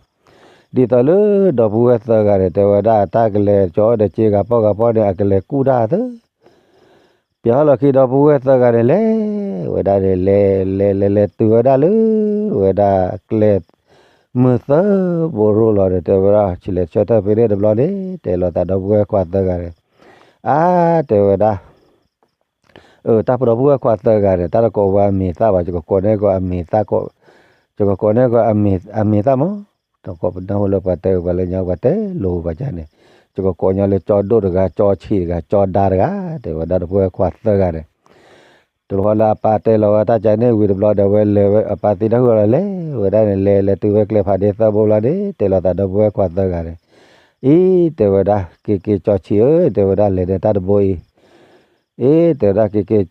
ဒ်သိးလၢဒီပုၢ်ဝဲၢ်သၢဂၤန့ၣ် တဲဝဲဒၣ် တၢ်ကလဲၤကၠီအီၣ်ဒီးစ့ဂၤပီၢ်ဂၤပီၢ်န့ၣ် အကလဲၤကူၣ်တၢ်သၢ ပၠီဟီၣ်လီၢ်ခံဒီပုၢ်ဝဲၢ်သၢဂၤန့ၣ် လဲၤဝဲဒၣ်န့ၣ် လဲၤလဲၤလဲၤလဲၤတုၤဝဲဒၣ်လၢ ဝဲဒၣ်ကျဲ မုၢ်သၢဘိရိလီၤဒီး တဲဝဲဒၣ် ဆံးလဲၤဆၢထၢၣ်ဖဲန့ၣ်တဘျီန့ၣ် တဲလိာ်သးဒီပုၢ်ဝဲၢ်ခွါသၢဂၤန့ၣ်, အါ တဲဝဲဒၣ် အၢ တၢ်ပဒီပုၢ်ဝဲၢ်ခွါသၢဂၤန့ၣ် တၢ်တကိးဝဲအမံၤသၣ်ဘၣ် ယကကိးန့ၢ်ကီးအမံၤသၣ်, ယကကိးန့ၢ်ကီးအမံၤသၣ်မး, တကိးပနၢ်ဟူလၢပှၤတဲပှၤလၢညါပှၤတဲလိာ်ပှၤကါန့ၣ်, ယကကိးညီလၢကၠီဒိၣ်တဂၤ ကၠီဆံးတဂၤ ကၠီဒါတဂၤ တဲဝဲဒၣ်ဒီပုၢ်ဝဲၢ်ခွါသၢဂၤန့ၣ်, တဘျီလၢအပၢ်တဲလီၤဝဲတၢ်ကန့ၣ်ဝံၤတဘျီဒီး ဝဲလဲၤဝဲ အပၢ်သံတၢ်ဟူလီၤလဲၤဝဲဒၣ်န့ၣ် လဲၤလဲၤတုၤဝဲကျဲဖးဒ့သၢဘိဘျီန့ၣ် တဲလိာ်သးဒီပုၢ်ဝဲၢ်ခွါသၢဂၤန့ၣ်, အံၤ တဲဝဲဒၣ် က့ၤက့ၤကၠီဆံးဧၢ တဲဝဲဒၣ် လဲၤန့ၣ်တၢ်တဘိအံၤ, အ့ တဲဝဲဒၣ် က့ၤက့ၤ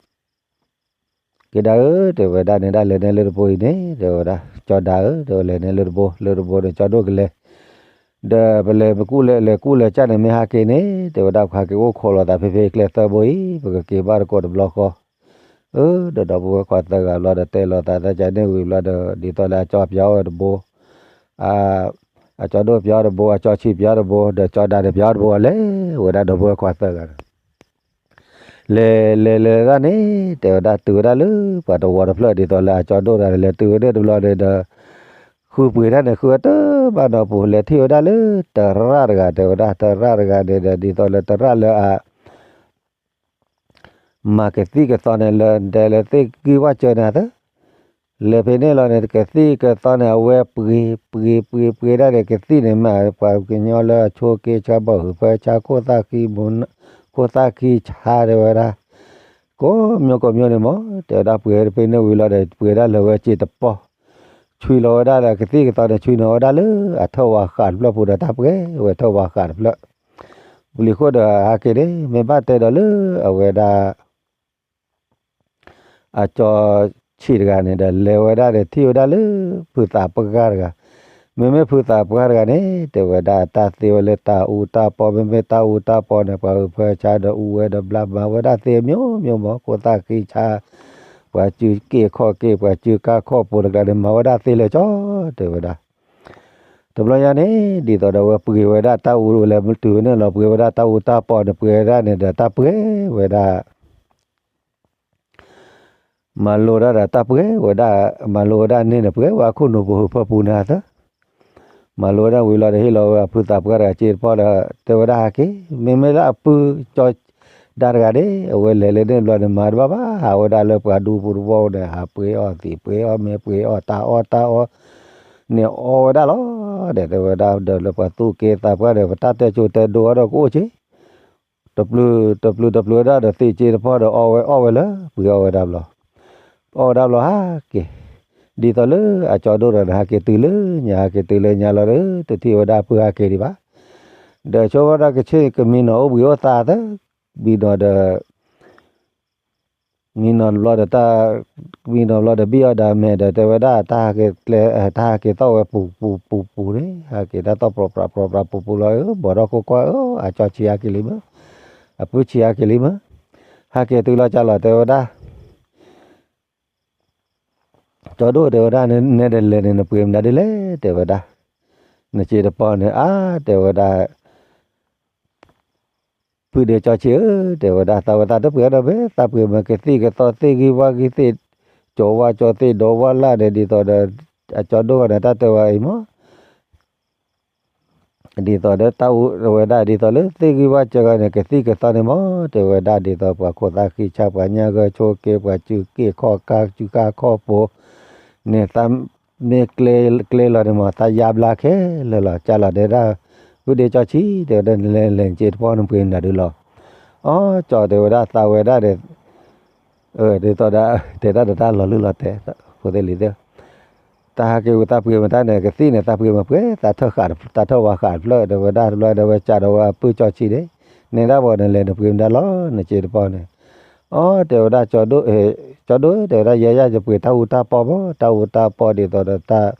က့ၤဒါဧၢ တဲဝဲဒၣ်န့ၣ် ဒၣ်လဲၤန့ၢ်လၢတဘိအံၤန့ၣ် တဲဝဲဒၣ် ကၠီဒါဧၢ တဲဝဲလဲၤန့ၢ်လၢတဘိ လၢတဘိန့ၣ် ကၠီဒိၣ်ကလဲၤ, ဒီးပလဲၤမ့ၢ်ကူၣ်လဲၤလဲၤကူၣ်လဲၤကၢ်န့ၣ် မ့ၢ်ဟးက့ၤန့ၣ် တဲဝဲဒၣ် ပဟးက့ၤအိၣ်ခိးလိာ်သးဖဲဖဲကျဲသၢဘိအံၤ ပကက့ၤဘၣ်တကိးတဘျီဃီ, အၢ ဒီးဒီပုၢ်ဝဲၢ်ခွါသၢဂၤဘျီဒီး တဲလိာ်သးတၢ်ကန့ၣ်ဝံၤဘျီဒီး ဒ်သိးလၢအကၠီပၠီဝဲတဘိ အကၠီဒိၣ်ပၠီတဘိ အကၠီဆံးပၠီတဘိ ဒီးကၠီဒါန့ၣ်ပၠီတဘိ လဲၤဝဲဒၣ်ဒီပုၢ်ဝဲၢ်ခွါသၢဂၤန့ၣ် လဲၤလဲၤလဲၤဒၣ်န့ၣ် တဲဝဲဒၣ်တုၤဝဲဒၣ်လၢပှၤတဝီတဖျၢၣ် ဒ်သိးလၢအကၠီဒိၣ်တဂၤန့ၣ် လဲၤတုၤဝဲန့ၣ်တဘျီန့ၣ်ဒီး ဃုပှ့ၤတၢ်န့ၣ် ဃုဝဲတဘၣ်နီတပူၤ လဲၤထံၣ်ဝဲဒၣ်လၢတရၣ်တဂၤ တဲဝဲဒၣ် တရၣ်တဂၤန့ၣ်ဒီး ဒ်သိးလၢတရၣ်လၢအ မၤကသံၣ်ကသီန့ၣ် လၢဒဲလၢသ့ၣ်ကံဝၣ်စၢၤန့ၣ်သၢ လဲၤဖဲန့ၣ်လီၤန့ၣ် ကသံၣ်ကသီန့ၣ် အဝဲပှ့ၤပှ့ၤပှ့ၤပှ့ၤဒၣ်န့ၣ် ကသံၣ်န့ၣ်မ့ၢ်ပှၤကညီလၢအဆိးက့ဆါ ဘၣ်ဟုးဖၢဆါ ခိၣ်သၣ်ခံမူ ခိၣ်သၣ်ခံဆါ တဲဝဲဒၣ် ကိးမံၤကိးမံၤန့ၣ်မး တဲဝဲဒၣ် ပှ့ၤဖဲန့ၣ်ဝံၤလီၤဒီး ပှ့ၤဒၣ်လၢၤဝဲစ့တပီၢ် ဆွံလီၤဝဲဒၣ်လၢ ကသံၣ်ကသီန့ၣ် ဆွံနီၤဝဲဒၣ်လၢအထၢၣ်ဝါဃးတဖျၢၣ်ပူၤဒီး တၢ်ပှဲၤဝဲထၢၣ်ဝါဃးတဖျၢၣ် ဝံၤလံၤဃိဒီးဟဲက့ၤန့ၣ် မ့ၢ်ဘၣ်တဲဒီးလၢအဝဲဒၣ် အကၠီဆံးတဂၤန့ၣ်ဒီး လဲၤဝဲဒၣ်ဒီး ထံၣ်ဝဲဒၣ်လၢ ဖုသးပှၢ်တဂၤ, မ့မ့ၢ်ဖုသးပှၢ်တဂၤန့ၣ် တဲဝဲဒၣ် တၢ်သ့ဝဲလၢတၢ်အူတၢ်ပီ မ့မ့ၢ်တၢ်အူတၢ်ပီန့ၣ် ပှၤဟုးဖၢဆါဒီး အူဝဲဒီးဘျါ မၤဝဲဒၣ်သ့အမျိုးမျိုးမး ခိၣ်သၣ်ခံဆါ ပှၤစုက့ၢ်ခီၣ်က့ၢ် ပှၤစုကါခီၣ်ပူၤတကျါန့ၣ် မၤဝဲဒၣ်သ့လၢာ်ကၠီ တဲဝဲဒၣ် တဘျီညါန့ၣ် ဒ်သိးဒီးဝဲပှ့ၤဝဲဒၣ်တၢ်အူဝဲလဲၤတုၤဝဲန့ၣ်လီၤ ပှ့ၤဝဲဒၣ်တၢ်အူတၢ်ပီန့ၣ် ပှ့ၤဝဲဒၣ်န့ၣ်ဒီး တၢ်ပှဲၤဝဲဒၣ် မၤလိဒၣ်ဒီးတၢ်ပှဲၤဝဲဒၣ် မၤလိဝဲဒၣ်န့ၣ်န့ၣ် ပှဲၤဝဲခိၣ်နူာ်ပူၤဟုးဖၢပူၤန့ၣ်သၢ မၤလိဝဲဒၣ်ဝံၤလီၤဒီး ဟ့ၣ်လီၤဝဲအဖုသးပှၢ်တဂၤစ့တပီၢ်ဒီး တဲဝဲဒၣ်ဟဲက့ၤ မ့မ့ၢ်လၢအပုၢ်ကၠီဒါတဂၤန့ၣ် အဝဲလဲၤလၢန့ၣ်တဘျီန့ၣ် မၤတဘၣ်ဘၣ် ဟးဝဲဒၣ်လၢပှၤဒူပူၤတဝီန့ၣ် ဟးပှ့ၤအီၣ်သံးပှ့ၤအီၣ်မ့ၤပှ့ၤအီၣ်တၢ်အီၣ်တၢ်အီ န့ၣ်အီၣ်ဝဲဒၣ်လီၤ ဒီးတဲဝဲဒၣ်ဒီးလၢပှၤသူၣ်က့သးပှၢ်ဒီး ပတၢ်တဲစိၤတဲဒိအီၤဒီးကအိၣ်က့ၤ တပျုၤတပျုၤတပျုၤဝဲဒၣ်ဒီးသ့ၣ်စ့တပီၢ်ဒီး အီၣ်ဝဲအီၣ်ဝဲလၢ ပှ့ၤအီၣ်ဝဲဒၣ်ဘျီ အီၣ်ဝဲဒၣ်ဘျီဟးက့ၤ ဒ်သိးလၢအကၠီဒိၣ်ဒီးန့ၣ် ဟးက့ၤတုၤလၢညါ ဟးက့ၤတုၤလၢညါလီၤဒီး တထံၣ်ဝဲဒၣ်အပုၢ်ဟဲက့ၤဒံးဘၣ် ဒီးဆိဝဲဒၣ်ကဆ့ၣ်ကမံနီၤအိၣ်ဘှံးအိၣ်သါသၢ, မံနီၤဒီး မံနီၤတဘျီဒီးတၢ်, မံနီၤဘျီဒီးဘံၣ်အီၣ်ဒၣ်မဲာ်ဒီးတဲဝဲဒၣ် တၢ်ဟးက့ၤကျဲ, တၢ်ဟးက့ၤသီၣ်ဝဲပူၤပူၤပူၤပူၤန့ၣ် ဟးက့ၤတၢ်သီၣ်ပြီပြးပြီပြးပူၤပူၤလီၤ, ဘီၣ်ဒီခိၣ်ကွၢ်ဧၢ, အကၠီဆံးဟဲက့ၤလံမး, အပုၢ်ဆံးဟဲက့ၤလံမး, ဟဲက့ၤတုၤလီၤကၢ်လီၤတဲဝဲဒၣ် ကၠီဒိၣ်တဲဝဲဒၣ် နဲဒၣ်လဲာ်န့ၣ် နပှ့ၤမတၤဒ်လဲၣ် တဲဝဲဒၣ်, နစ့တပီၢ်န့ၣ် အါ တဲဝဲဒၣ် ပုၢ်ဒ့ကၠီဆံးဧၢ တဲဝဲဒၣ် သးဝဲသးတပှ့ၤအီၤဒီးဘၣ် သးပှ့ၤမ့ၢ်ကသံၣ်ကသီသ့ၣ်ဂံၢ်ဝါဂံၢ်သ့ၣ်, ကၠီဝါကၠီသ့ၣ်ဒီဝါလၢ်န့ၣ် ဒ်သိးဒီး အကၠီဒိၣ်ဂၤန့ၣ် တၢ်တဲဝဲအံၤမး ဒ်သိးဒီးတၢ်အိၣ်ဝဲဒၣ်ဒ်သိးလၢသ့ၣ်ဂံၢ်ဝါကၠီဂၤန့ၣ် ကသံၣ်ကသီန့ၣ်မး တဲဝဲဒၣ် ဒ်သိးပှၤခိၣ်သၣ်ဃံဆါ ပှၤညၣ်ဂၢၢ်ဆိးက့ ပှၤစုက့ခီၣ်ကါ စုကါခီၣ်ဖိန့ၣ် သးမ့ၢ်ကျဲလီၤန့ၣ်မး သးယါဘျါခဲလၢာ်လီၤ ကၢ်လီၤတဲဒၣ် ပုၢ်ဒ့ကၠီဆံး တဲဝဲဒၣ် နလဲၤလဲၤနစ့တပီၢ် နပှ့ၤနတၤဒုလီၤ အီ ကၠီတဲဝဲဒၣ် သးဝဲဒၣ်ဒီး ဒ်သိးဒီး တဲတၢ်ဒီးတၢ်လီၤလုၢ်လီၤတဲာ် ဖိသ့ၣ်လံၤသ့ၣ် တၢ်ဟးက့ၤဝံၤသးပှ့ၤမတၤန့ၣ် ကသံၣ်န့ၣ် သးပှ့ၤမပှဲၤ သးထၢၣ်ဃာ် တၢ်ထၢၣ်ဝါဃာ်တဖျၢၣ် တဲဝဲဒၣ်တဘျီ ဒီးဝဲကးဒီးဝဲအပုၢ်ကၠီဆံးန့ၣ် နဲဒၣ်ဘၣ်နလဲၤနပှ့ၤမတၤလီၤ နစ့တပီၢ်န့ၣ် အီ တဲဝဲဒၣ် ကၠီဒိၣ် တဲဝဲဒၣ် ယဲယၤယပှ့ၤတၢ်အူတၢ်ပီမး တၢ်အူတၢ်ပီဒ်သိးဒီးတၢ်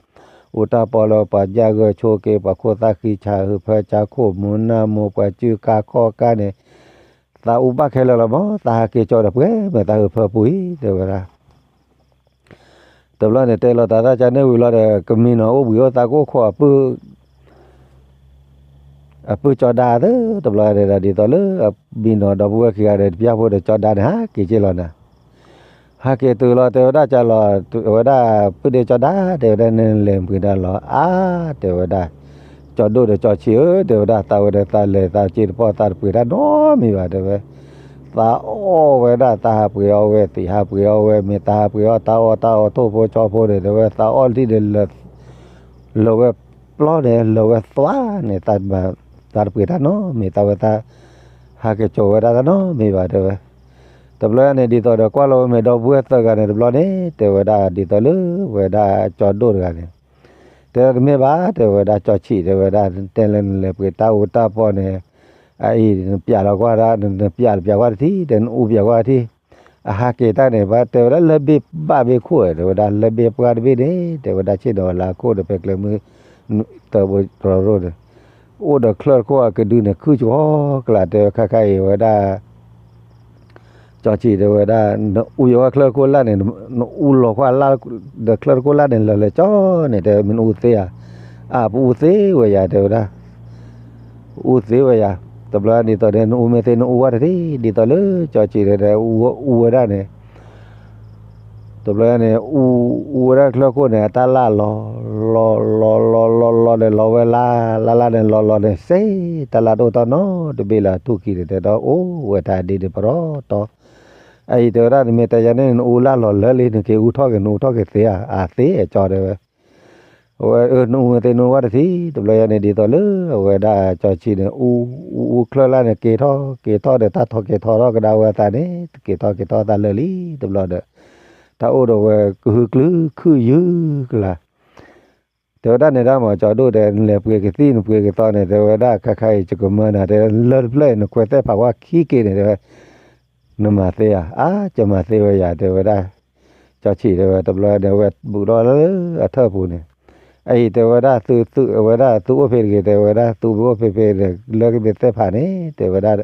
အူတၢ်ပီလၢပှၤညၣ်ဂၢၢ်ဆိးက့ ပှၤခိၣ်သၣ်ဃံဆါ ဟုးဖၢကၠါခိၣ်မူနၢ်မူ ပှၤစုကါခီၣ်ကါန့ၣ် သးအူဘၣ်ခဲလၢာ်လီၤမး သးဟးက့ၤကၠီဒီးပှ့ၤမ့ၢ်သးဟုးဖၢပူၤအံၤ တဲဝဲဒၣ် တဘျီန့ၣ် တဲလီၤသးသၣ်ကၢန့ၢ်ဝံၤလီၤဒီး ကမံနီၤအိၣ်ဘှံးအိၣ်သါကအိၣ်ခိး အပုၢ်ကၠီဒါသၢ တဘျီန့ၣ်ဒီး ဒ်သိးလၢ မံနီၤဒီပုၢ်ဝဲၢ်ခံဂၤဒီး တပျၢ်ဖိဒီးကၠီဒါန့ၣ် ဟးက့ၤက့ၤလီၤနၤ ဟးက့ၤတုၤလီၤ တဲဝဲဒၣ်ကၢ်လီၤ ဝဲဒၣ် ပုၢ်ဒ့ကၠီဒါ တဲဝဲဒၣ် နလဲၤနပှ့ၤတၢ်လီၤ အါ တဲဝဲဒၣ် ကၠီဒိၣ်ဒီးကၠီဆံးဧၢ တဲဝဲဒၣ် သးဝဲဒီးသးလဲၤသးစ့တပီၢ် သးတပှ့ၤတၢ်နီတမံၤဘၣ် တဲဝဲ သးအီၣ်ဝဲဒၣ် သးဟးပှ့ၤအီၣ်ဝဲ သ့ၣ်ဟးပှ့ၤအီၣ်ဝဲ မ့ၢ်သးဟးပှ့ၤအီၣ်တၢ်အီၣ်တၢ်အီထိၣ်ဖိဆီဖိန့ၣ် တဲဝဲ သးအီၣ်လံန့ၣ် လၢာ်ဝဲပျီန့ၣ် လၢာ်ဝဲသွါန့ၣ် သးတပှ့ၤတၢ်နီတမံၤ သးဝဲသး ဟးက့ၤကၠီဝဲဒၣ်တၢ်နီတမံၤဘၣ် တဲဝဲ တဘျီန့ၣ် ဒ်သိးဒီးကွၢ်လီၤဝဲမဲာ်ဒီပုၢ်ဝဲၢ်သၢဂၤန့ၣ် တဘျီန့ၣ် တဲဝဲဒၣ် ဒ်သိးလၢဝဲဒၣ်ကၠီဒိၣ်တဂၤန့ၣ် တဲတမ့ၢ်ဘၣ် တဲဝဲဒၣ် ကၠီဆံး တဲဝဲဒၣ် တဲလၢနလဲၤပှ့ၤတၢ်အူတၢ်ပီန့ၣ် အအံၤ နပျးလီၤကွၢ်ဒၣ် နပျးပျးကွၢ်တထံၣ် တဲနအူပျးကွၢ်တထံၣ် အဟးက့ၤတၢ်န့ၣ် ဘၣ်တဲဝဲဒၣ်လၢဘ့ၣ်ဘၣ်ဘ့ၣ်ခိၣ် တဲဝဲဒၣ်လၢဘ့ၣ်ပှၢ်တဘ့ၣ်န့ၣ် တဲဝဲဒၣ်ဆ့ၣ်နီၤဝဲလၢအခိၣ်ဒီး ဖဲကျဲမုၢ် တၢ်ဘိတရိၤန့ၣ် အိၣ်ဒီးချၢၣ်တခိၣ်အကဒုန့ၣ် ခုၣ်ကီကလး တဲဝဲခါခါအံၤဝဲဒၣ် ကၠီဆံး တဲဝဲဒၣ် နအူယဝဲချၢၣ်တခိၣ်လၢ်န့ၣ် နအူလီၤကွၢ်လၢ်ဒီးချၢၣ်တခိၣ်လၢ်န့ၣ် လၢာ်လၢာ်ကၠီန့ၣ် တဲမ့ၢ်နအူသ့ဧါ အါ ပအူသ့ဝဲယၤ တဲဝဲဒၣ် အူသ့ဝဲယၤ တဘျီဒ်သိးဒီး နအူမ့ၢ်သ့ နအူဝဲတထံၣ် ဒ်သိးလၢကၠီဆံးန့ၣ် အူဝဲဒၣ်န့ၣ် တဘျီန့ၣ် အူဝဲဒၣ်ချၢၣ်ခိၣ်န့ၣ် အတၢ်လၢ်လီၤ လီၤလီၤလီၤလီၤလီၤန့ၣ် လီၤဝဲလၢ်လၢ်လၢ်န့ၣ် လီၤလီၤန့ၣ် စ့ၢ် တၢ်လၢ်တအိၣ်တီၢ်နီတဘ့ၣ်လၢအထူၣ်ခံန့ၣ် တဲဒီးအိၣ်ဝဲတၢ်ဒ်န့ၣ်ပရီတီ အအံၤတဲဝဲဒၣ် နမ့ၢ်တဲယၤန့ၣ် နအူလၢ်လီၤလၢလံ နက့ၤအူထီၣ်က့ၤ နအူထီၣ်က့ၤသ့ဧါ အသ့အကၠီတဲဝဲ အဝဲအၢ နအူမ့ၢ်သ့ နအူဝဲတထံၣ် တဘျီယၤန့ၣ် ဒ်သိးလၢအဝဲဒၣ်ကၠီဆံးန့ၣ် အူ အူချၢၣ်လၢ်န့ၣ် က့ၤထီၣ်က့ၤထီၣ်ဒီး တၢ်ထီၣ်က့ၤထီထီၣ်ကဒါဝဲအသးန့ၣ် က့ၤထီၣ်က့ၤထီၣ်သးလၢာ်လံ တဘျီဒီး တၢ်အိၣ်ဒီးဝဲကဟုကလုခုၣ်ယုၢ်ကလါ တဲဝဲဒၣ်န့ၣ်ဒၣ်မ့ၢ်ကၠီဒိၣ်တဲ နလဲၤပှ့ၤကသံၣ် နပှ့ၤကသီန့ၣ် တဲဝဲဒၣ်ခါခါအံၤ ယကမၢနၤ တဲလၢတဖျၢၣ်အံၤ နခွဲးသဲဖးဝဲခံက့ၤန့ၣ် တဲဝဲ နမၤသ့ဧါ အါ ယမၤသ့ဝဲယၤ တဲဝဲဒၣ် ကၠီဆံးတဲဝဲ တဘျီန့ၣ် အဝဲဘူးထီၣ်လၢအထၢၣ်ပူၤန့ၣ် အအံၤတဲဝဲဒၣ် သု သု အဝဲဒၣ်သုအိၣ်ဖဲတဂ့ၤ တဲဝဲဒၣ် သုမ့ၢ်အိၣ်ဖဲဖဲန့ၣ် လၢကမ့ၢ်သဲဖးန့ၣ် တဲဝဲဒၣ်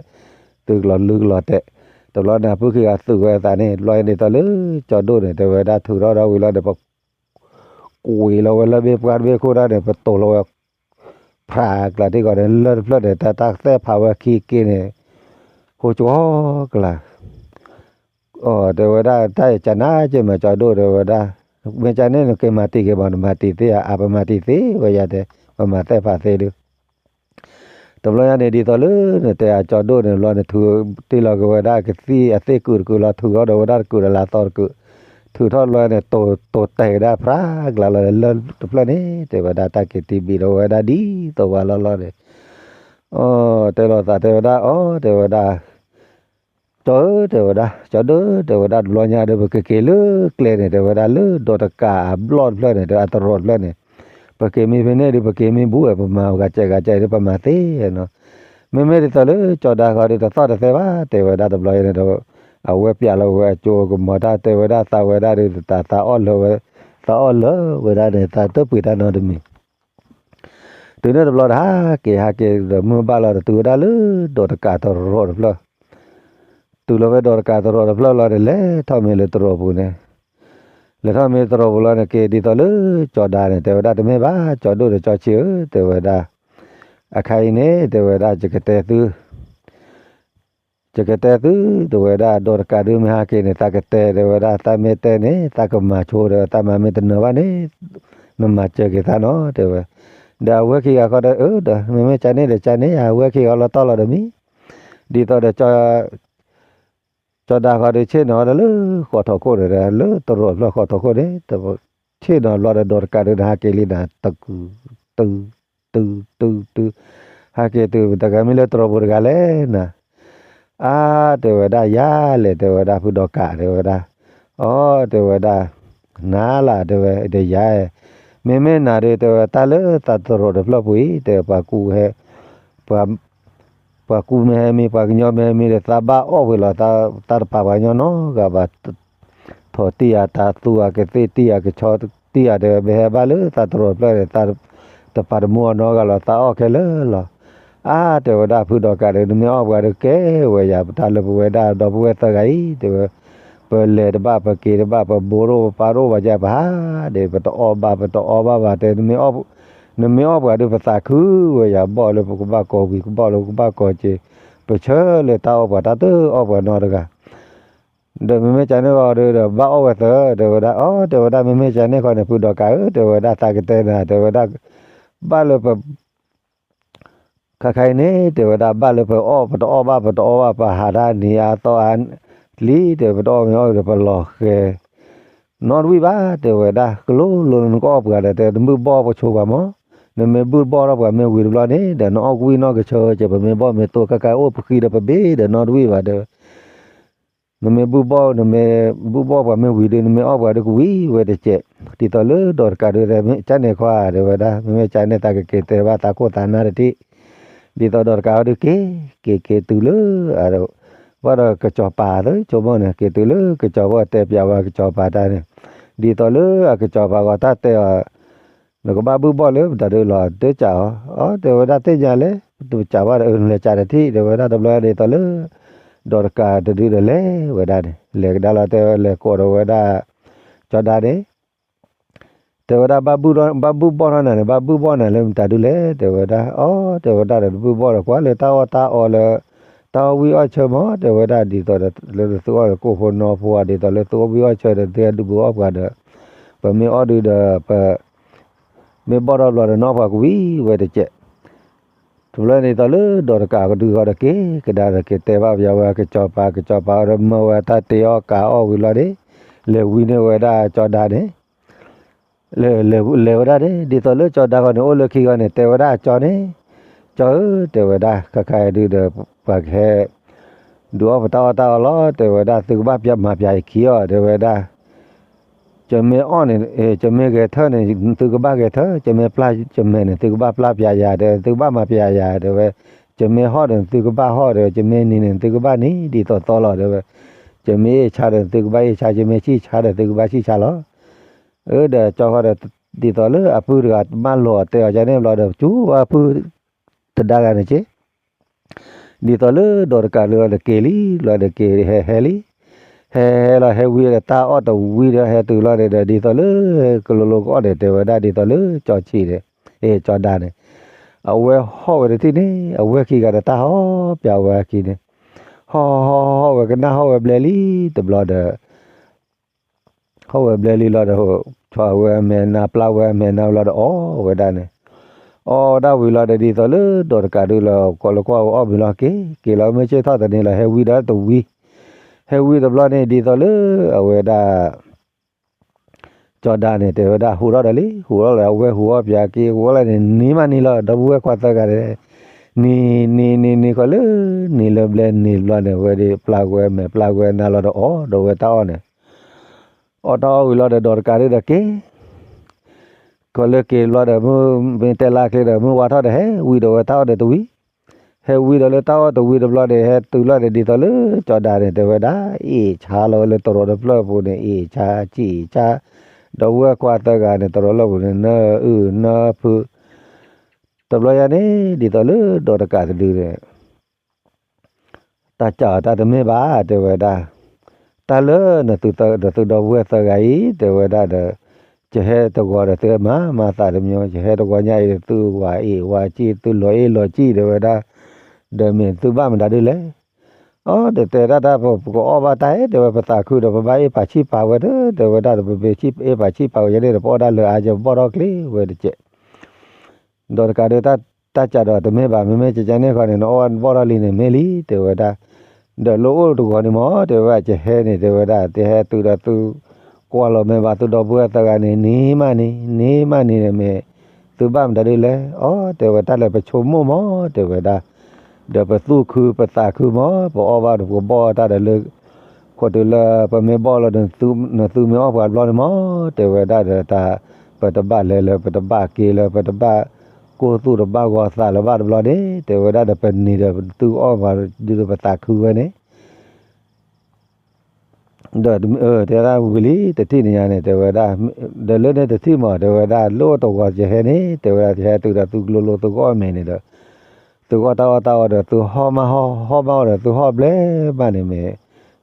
သုကလီၤလုၢ်ကလီၤတဲာ် တဘျီန့ၣ် အပုၢ်ခံဂၤသုးဝဲအသးန့ၣ် တဘျီန့ၣ် ဒ်သိးလၢကၠီဒိၣ်န့ၣ် တဲဝဲဒၣ် ထုးထီၣ်ဒီးဝံၤလီၤဒီး ပ ကွံာ်လီၤဝဲလၢဘ့ၣ်ပှၢ်တဘ့ၣ်ခိၣ်ဒၣ်န့ၣ် ပတိၤလီၤဝဲ ဖးကျးထံၣ်ကီးန့ၣ် လၢတဖျၢၣ်န့ၣ် တၢ်တၢ်သဲဖးဝဲခံက့ၤန့ၣ် ဟိကီကလး အတဲဝဲဒၣ် တၢ်အံၤကနၣ်က့မး ကၠီဒိၣ်တဲဝဲဒၣ် မ့ၢ်ကန့ၣ် နက့ၤမၤတံၢ်က့ၤမး နမၤတံၢ်သ့ဧါ အပမၤတံၢ်သ့ဝဲယၤတဲ ပမၤသဲဖးသ့ဒုး တဘျီညါန့ၣ် ဒ်သိးလၢနတဲအကၠီဒိၣ်န့ၣ် တဘျီန့ၣ် ထုးတ့ၢ်လီၤက့ၤဝဲဒၣ်ကသံၣ်အသ့ၣ်ကုာ်တကုာ်လီၤ ထုးထီၣ်ဒီးဝဲဒၣ်တကုာ်ဒီးလါသီတကုာ် ထုးထီၣ်တဘျီန့ၣ် တိၤတိၤတဲာ်ဝဲဒၣ်ဖျါကျါလီၤလၢတဖျၢၣ်န့ၣ် တဲဝဲဒၣ်တၢ်က့ၤတံၢ်ဘံၣ်ဒီးဝဲဒၣ်ဒ်သိးဝဲလီၤလီၤန့ၣ် တဲလိာ်သးတဲဝဲဒၣ် အီ တဲဝဲဒၣ် ကၠီဧၢ တဲဝဲဒၣ် ကၠီဒိၣ် တဲဝဲဒၣ် တဘျီညါဒီး ပကက့ၤလၢကျဲန့ၣ် တဲဝဲဒၣ် လၢဒီးတကးအဘျီၣ်တဖျၢၣ်န့ၣ် တဲအတရီးတဖျၢၣ်န့ၣ် ပက့ၤမ့ၢ်ဖဲန့ၣ်ဒီး ပက့ၤမ့ၢ်ဘူးဝဲ ပမၤဂၤစဲးဂၤစဲးဒီး ပမၤသ့နီၤ မ့မ့ၢ်ဒ်သိးလၢကၠီၤဒါဃီဒီးတသီၣ်တသဲဘၣ် တဲဝဲဒၣ်တဘျီအံၤန့ၣ်ဒီး အဝဲပျဲလီၤဝဲအကၠိကမီၤတၢ် တဲဝဲဒၣ်သးဝဲဒၣ်ဒီး တၢ်သးအီၣ်လၢဝဲ, သးအီၣ်လၢဝဲဒၣ်န့ၣ် သးတပှ့ၤတၢ်နီတမံၤ တုၤန့ၣ်တဘျီဒီးဟးက့ၤဟးက့ၤဒီးမုၢ်ဘၣ်လီၤဒီးတုၤဝဲဒၣ်လၢဒီးတကးတရီးတဖျၢၣ်, တုၤလီၤဝဲဒီးတကးတရီးတဖျၢၣ်လီၤဒီးလဲၤထီၣ်မ့ၢ်လၢတရီးပူၤန့ၣ်, လဲၤထီၣ်မ့ၢ်တရီးပူၤလီၤန့ၣ်က့ၤဒ်သိးလၢကၠီၤဒါန့ၣ် တဲဝဲဒၣ်တမ့ၢ်ဘၣ် ကၠီၤဒိၣ်ဒီးကၠီၤဆံးဧၢ တဲဝဲဒၣ်, အခါအံၤန့ၣ် တဲဝဲဒၣ် ယကတဲသု ယကတဲသု တဲဝဲဒၣ် ဒီးတကးဒုမ့ၢ်ဟဲက့ၤန့ၣ် သးကတဲ တဲဝဲဒၣ် သးမ့ၢ်တဲန့ၣ် သးကမၤဆိဒီး သးမၤမ့ၢ်တနၢၤဘၣ်န့ၣ် နမၤစၢၤက့ၤသးနီၤ တဲဝဲ, ဒီးအဝဲခံဂၤဃီဒီး အၢ ဒီးမ့မ့ၢ်ကန့ၣ်ဒီးကန့ၣ် အဝဲခံဂၤလီၤတီၢ်လီၤဒီးမံ, ဒ်သိးဒီး ကၠီၤဒါဃီဒီးဆ့ၣ်နီၤဒီးလၢဃီထီၣ်ခိၣ်န့ၣ်ဒီး လၢတရီးဖျၢၣ်ဃီထီၣ်ခိၣ်န့ၣ် ဆ့ၣ်နီၤဘျီဒီး ဒီးတကးဒုန့ၣ် ဟးက့ၤလံနၤ တကုၤ တုၤ တုၤ တုၤ တုၤ ဟဲက့ၤတုၤ တဂၤမ့ၢ်လၢတရီးပူၤတဂၤလဲၣ်နၤ, အါ တဲဝဲဒၣ် ယၤလဲၣ် တဲဝဲဒၣ် ဖုဒီးကး တဲဝဲဒၣ်, အီ တဲဝဲဒၣ် နၤလၢ တဲဝဲ ဒီးယၤ မ့မ့ၢ်နၤဒီး တဲဝဲ တၢ်လၢသးတရီးတဖျၢၣ်ပူၤအံၤ တဲဝဲ ပှၤကူဟဲ ပှၤကူမ့ၢ်ဟဲမံ ပှၤကညီမ့ၢ်ဟဲမံဒီး သးဘၣ်အီၣ်ဝံၤလီၤ သးတပာ်ပှၤကညီနီတဂၤဘၣ် ထီၣ်တံၢ်ဧါ တၢ်သူအကသ့ၣ်တံၢ်ဧါ ကဆီတံၢ်ဧါ တဲဝဲ မ့ၢ်ဟဲဘၣ်လၢသးတရီးဖျၢၣ်န့ၣ် တပာ်တမူအီၤနီတဂၤလီၤ သးအီၣ်ခဲလၢာ်လီၤ. အါ တဲဝဲဒၣ် ဖုဒီးကးဒီး နမ့ၢ်အီၣ်ပှၤဒီးကဲဝဲယၤ ပတၢ်လၢပဝဲဒၣ်ဒီပုၢ်ဝဲၢ်သၢဂၤအံၤ တဲဝဲ ပလဲၤတဘၣ် ပက့ၤတဘၣ် ပဘိးတအိၣ် ပပၢ်တအိၣ်ဘၣ်ယၤ ပဟးဒီး ပတအီၣ်ဘၣ် ပတအီဘၣ်ဘၣ် တဲ နမ့ၢ်အီၣ်ပှၤဒီး ပသးခုဝဲယၤ ဘီၣ်လၢပကဘၣ်ကိးဝံၤ ကဘီၣ်လၢပကဘၣ်ကိးစ့ၤ ပဆၢလၢတၢ်အီၣ်ပှၤ တၢ်တအီၣ်ပှၤနီတဂၤ ဒီးမ့မ့ၢ်ကန့ၣ်ဃီဒီး ဘၣ်အီၣ်ဝဲသၢ တဲဝဲဒၣ် အီ တဲဝဲဒၣ် မ့မ့ၢ်ကန့ၣ်ဃီန့ၣ် ဖုဒီးကးဧၢ တဲဝဲဒၣ် သးကတဲနၤ တဲဝဲဒၣ် ဘၣ်လၢပ ခါခါအံၤန့ၣ် တဲဝဲဒၣ် ဘၣ်လၢပအီၣ် ပတအီၣ်ဘၣ် ပတအီဘၣ် ပဟးတၢ်နံၤအါသီအါလံ တဲဝဲ ပတအီၣ်မ့ၢ်အီၣ်ဒီးပလီၤဃဲၤ နီတဝံၣ်ဘၣ် တဲဝဲဒၣ် ကလိလိနကအီၣ်ပှၤဒီး တဲ နဘုၣ်ဘီၣ်ပဆိပှၤမး နမ့ၢ်ဘုၣ်ဘီၣ်ထီၣ်ပှၤမ့ၢ်ဝံၤတဘျီန့ၣ် ဒီးနအီၣ်ကွံာ်နီၢ်ကဆၢကဲး ပမ့ၢ်ဘီၣ်မ့ၢ်သိ ခါခါအိၣ်ပဃံဒီးပဘ့ၣ်ဒီးနီတဝံၣ်ဘၣ် တဲဝဲ နမ့ၢ်ဘုၣ်ဘီၣ် နမ့ၢ်ဘုၣ်ဘီၣ်ပှၤမ့ၢ်ဝံၤဒီး နမ့ၢ်အီၣ်ပှၤဒီးကဝံၤဝဲတစဲး ဒ်သိးလၢဒီးတကးဒီး ကန့ၣ်ခွါ တဲဝဲဒၣ် မ့မ့ၢ်ကန့ၣ် သးကက့ၤတဲဘၣ်သးခိၣ်သးနၢ်တထံၣ် ဒ်သိးဒီးတကးဒီးက့ၤ က့ၤက့ၤတုၤလၢ ဘၣ်ဒီးကစီၤပၤသ့ ဆိကမိၣ်န့ၣ် က့ၤတုၤလၢကစီၤပၤတဲပျးဝဲကစီၤပၤတၢ်န့ၣ် ဒ်သိးလၢအကစီၤပၤဂီၤတၢ်တဲအီၤ နကဘၣ်ဘုၣ်ဘီၣ်လၢပတၢ်ဒုးလီၤ တစးအီၤ အီ တဲဝဲဒၣ်သ့ၣ်ညါလဲၣ် တစးဘၣ်ဒီး လဲၤစးတထံၣ် တဲဝဲဒၣ်တဘျီဒ်သိးလၢ ဒီးတကးတဒုဒီးလဲၤဝဲဒၣ်န့ၣ် လဲၤကဒါလီၤ တဲဝဲလဲၤကိးဒီးဝဲဒၣ် ကၠီၤဒါန့ၣ် တဲဝဲဒၣ် ဘၣ်ဘုၣ်ဘီၣ်ထီၣ်နၤန့ၣ် ဘၣ်ဘုၣ်ဘီၣ်နၤလၢမတၤဒုလဲၣ် တဲဝဲဒၣ် အီ တဲဝဲဒၣ်ဒီး တဘုၣ်ဘီၣ်ဒီးကွၢ်လၢတၢ်အီၣ်တၢ်အီလၢ တၢ်အီၣ်ဝံၣ်အီၣ်ဆၢမး တဲဝဲဒၣ် ဒ်သိးဒီးလၢသုအီၣ်ဒီးကိၣ်ဖိနီဖိ ဒ်သိးလၢသုအီၣ်ဝံၣ်အီၣ်ဆၢဒီး သုဟဲဒုးဘုၣ်အီၣ်ပှၤဒီး ပမ့ၢ်အီၣ်ဒုဒီး ပ မ့ၢ်ဘီၣ်ထီၣ်ဘျီဒီး နအီၣ်ပှၤကဝံၤဝဲတစဲး တဘျီန့ၣ်ဒ်သိးလၢဒီးတကးကဒုဃီဒီးက့ၤကဒါဒီးက့ၤတဲဘၣ်ပျးဝဲကစီၤပၤ ကစီၤပၤဒီးမၢဝဲတၢ်တ့အီၣ်ကးအီၣ်ဝံၤလီၤန့ၣ် လဲၤဝံၤန့ၢ်ဝဲဒၣ်ကၠီၤဒါန့ၣ် လဲၤဝဲဒၣ်န့ၣ် ဒ်သိးလၢကၠီၤဒါဃီန့ၣ် အိၣ်လၢခံဃီန့ၣ် တဲဝဲဒၣ်ကၠီၤန့ၣ် ကၠီၤဧၢ တဲဝဲဒၣ် ခါခါအံၤဒုဒီး ပှၤကဟဲ ဒုးအီၣ်ပတၢ်အီၣ်တၢ်အီလီၤ တဲဝဲဒၣ် သုကဘၣ်ပျးမၤပျးယခံအီၤ တဲဝဲဒၣ် ကမ့ၢ်အီၣ်န့ၣ် ကမ့ၢ်ဂဲၤထၢၣ်န့ၣ် သုကဘၣ်ဂဲၤထၢၣ် ကမ့ၢ်ပျၢ်ကမဲာ်န့ၣ် သုကဘၣ်ပျၢ်ပျးယၤ တဲ သုကဘၣ်မၤပျးယၤ တဲဝဲ ကမ့ၢ်ဟီၣ်ဒီး သုကဘၣ်ဟီၣ်ဒီး ကမ့ၢ်နံၤန့ၣ် သုကဘၣ်နံၤ ဒ်သိးသိးလီၤ တဲဝဲ ကမ့ၢ်အ့ၣ်ဆါဒီး သုကဘၣ်အ့ၣ်ဆါ ကမ့ၢ်ဆံၣ်ဆါဒီး သုကဘၣ်ဆံၣ်ဆါလီၤ အၢ ဒီးကၠီၤဃီဒီး ဒ်သိးလၢအပုၢ်တဂၤမၢလီၤတဲအီၤကန့ၣ်ဘျီဒီး ကၠူဝဲအပုၢ် တဒါဂၤန့ၣ်က့ ဒ်သိးလၢဒီးတကးလၢဒီးက့ၤလံ လီၤဒီးက့ၤဟဲဟဲလံ ဟဲဟဲလီၤဟဲဝံၤဒီးတၢ်အီၣ်တဝံၤဒီးဟဲတုၤလီၤန့ၣ်ဒီး ဒ်သိးလၢ ကလိလိကအီၣ်န့ၣ် တဲဝဲဒၣ်ဒ်သိးလၢကၠီၤဆံးန့ၣ် အ့ၣ် ကၠီၤဒါန့ၣ် အဝဲဟီၣ်ဝဲတထံၣ်န့ၣ် အဝဲခံဂၤဒီးတၢ်ဟီၣ်ပျးဝဲခံန့ၣ် ဟီၣ်ဟီၣ်ဟီၣ်ဝဲကနၣ်ဟီၣ်ဝဲဘျဲလံ တဘျီဒီး ဟီၣ်ဝဲဘျဲလံလီၤဒီး ဆီၣ်ဝဲအမဲာ်နါ ပျၢ်ဝဲအမဲာ်နါလီၤဒီးအီၣ်ဝဲဒၣ်န့ၣ် အီၣ်ဝဲဒၣ်ဝံၤလီၤဒီး ဒ်သိးလၢဒီးတကးဒုလီၤ ကိးလၢကွၢ်ဝဲအီၣ်ဝံၤလီၤ က့ၤက့ၤလီၤ မ့ၢ်ဆ့ၣ်ထီၣ်တန့ၢ်လီၤ ဟဲဝံဒီးတဝံၤ ဟဲဝံတဘျီန့ၣ် ဒ်သိးလၢအဝဲဒၣ် ကၠီၤဒါန့ၣ် တဲဝဲဒၣ် ဟူးထီၣ်ဒီးလံ ဟူးထီၣ်လီၤ အဝဲဟူးအီၣ်ပၠးက့ၤ ဟူးအီၣ်လီၤန့ၣ် နံၤမးနံၤလီၤ ဒီပုၢ်ဝဲၢ်ခွါသၢဂၤန့ၣ် နံၤ နံၤ နံၤ နံၤ ဃီလၢ နံၤလၢဘျဲနံၤတဘျီန့ၣ် ဝဲဒၣ်ပျၢ်ဝဲမဲာ် ပျၢ်ဝဲနါလီၤဒီးအီၣ် ဒီးဝဲတၢ်အီၣ်န့ၣ် အီၣ်တၢ်အီၣ်ဝံၤလီၤဒီး ဒီးတကးဒုဒီးက့ၤ ကီးလၢက့ၤဘျီဒီး မ့ၢ်တဲလၢကျဲဒီး မ့ၢ်ဝါထီၣ်ဒီး ဟဲဝံဒီးဝဲတၢ်အီၣ်ဒီးတဝံၤ ဟဲဝံဒီးလၢတၢ်အီၣ်တဝံတဘျီန့ၣ် ဟဲတုၤလီၤန့ၣ် ဒ်သိးလၢကၠီၤဒၤန့ၣ် တဲဝဲဒၣ် အ့ၣ်ဆါလီၤဝဲလၢတရီးတဖျၢၣ်အပူၤန့ၣ် အ့ၣ်ဆါ စံၣ်ဆါ, ဒီပုၢ်ဝဲၢ်ခွါသၢဂၤန့ၣ် တရီးလၢပူၤန့ၣ် နၢအုၣ်နၢဖု, တဘျီယါန့ၣ် ဒ်သိးလၢဒီးတကးတဒုန့ၣ် တၢ်စံးအီၤ တၢ်တမ့ၢ်ဘၣ် တဲဝဲဒၣ်, တၢ်လၢနသုဒီပုၢ်ဝဲၢ်သၢဂၤအံၤ တဲဝဲဒၣ်ဒီး, ယဟဲတဂီၤဒီးသုမၤမၤသးတမံၤ, ယဟဲတဂီၤညါအံၤဒီး သုဝၤအ့ၣ်ဝၤစံၣ် သုလီၤအ့ၣ်လီၤစံၣ် တဲဝဲဒၣ်, ဒီးမ့ၢ်သုဘၣ်မတၤဒ်လဲၣ်. အီ ဒီးတဲဒၣ်တၢ် ပကအီၣ်ဘၣ်တၢ်အံၤ တဲဝဲ ပသးခုဒီး ပဘၣ်အ့ၣ်ပာ်ဆံၣ်ပာ်ဝဲဒီး တဲဝဲဒၣ်ဒီး ပမ့ၢ်အ့ၣ်ပာ်ဆံၣ်ပာ်ဝဲယဲန့ၣ်ဒီး ပအီၣ်ဒၣ်လၢအါ ယဘီၣ်ထီၣ်ချ့ဝဲတကဲး ဒီးတကးဒုး တၢ်စံးဒီးတမ့ၢ်ဘၣ်, မ့မ့ၢ်ကကန့ၣ်ဃီန့ၣ် နအီၣ်ဘီၣ်ထီၣ်လံန့ၣ် မ့ၢ်လံ တဲဝဲဒၣ်, ဒီးလၢအိၣ်တဂီၤန့ၣ်မ့ၢ် တဲဝဲ ယဟဲန့ၣ် တဲဝဲဒၣ် တဟဲတုၤဒီးသု ကွၢ်လီၤမ့ၢ်ဘၣ်သုဒီပုၢ်ဝဲၢ်သၢဂၤန့ၣ် နံၤမးနံၤ နံၤမးနံၤန့ၣ်မ့ၢ် သုဘၣ်မတၤဒ်လဲၣ်. အီ တဲဝဲ တၢ်လၢပဆိကမိၣ်မ့ၢ် တဲဝဲဒၣ်, ဒီးပသူၣ်ခုပသးခုမ့ၢ် ပအီၣ်ဘၣ်ဒီးပကဘီၣ်တၢ်ဒီးလၢ ဃိတုၤလၢပမ့ၢ်ဘီၣ်လီၤဒီး နသုမ့ၢ်အီၣ်ပှၤတဘျီန့ၣ်မ့ၢ် တဲဝဲဒၣ်ဒီးတၢ် ပတဘၣ်လဲၤလၢ ပတဘၣ်က့ၤလၢ ပတဘၣ်ကိၢ်သူၣ်တဘၣ်ဂီၤသးလၢၤဘၣ်တဘျီန့ၣ် တဲဝဲဒၣ်ဒီး ပနံၤဒီးသုကအီၣ်ပှၤဒုးဒီးပသးခုဝဲန့ၣ် ဒီးတဲဒၣ်ဝံၤလံ တထံၣ်န့ၣ်ညါန့ၣ် တဲဝဲဒၣ်, ဒီးလၢန့ၣ်တထံၣ်မ့ၢ် တဲဝဲဒၣ် လၢအိၣ်တဂီၤယဟဲန့ၣ် တဲဝဲဒၣ် ယဟဲတုၤဒီးသုကလိၤလိၤသုကအီၣ်မ့ၤန့ၣ်ဒီး သုကအီၣ်တၢ်အီၣ်တၢ်အီဒီး သုဟီၣ်မးဟီၣ် ဟီၣ်မးအီၤဒီး သုဟီၣ်ဘျဲၣ်မးန့ၣ်မ့ၢ်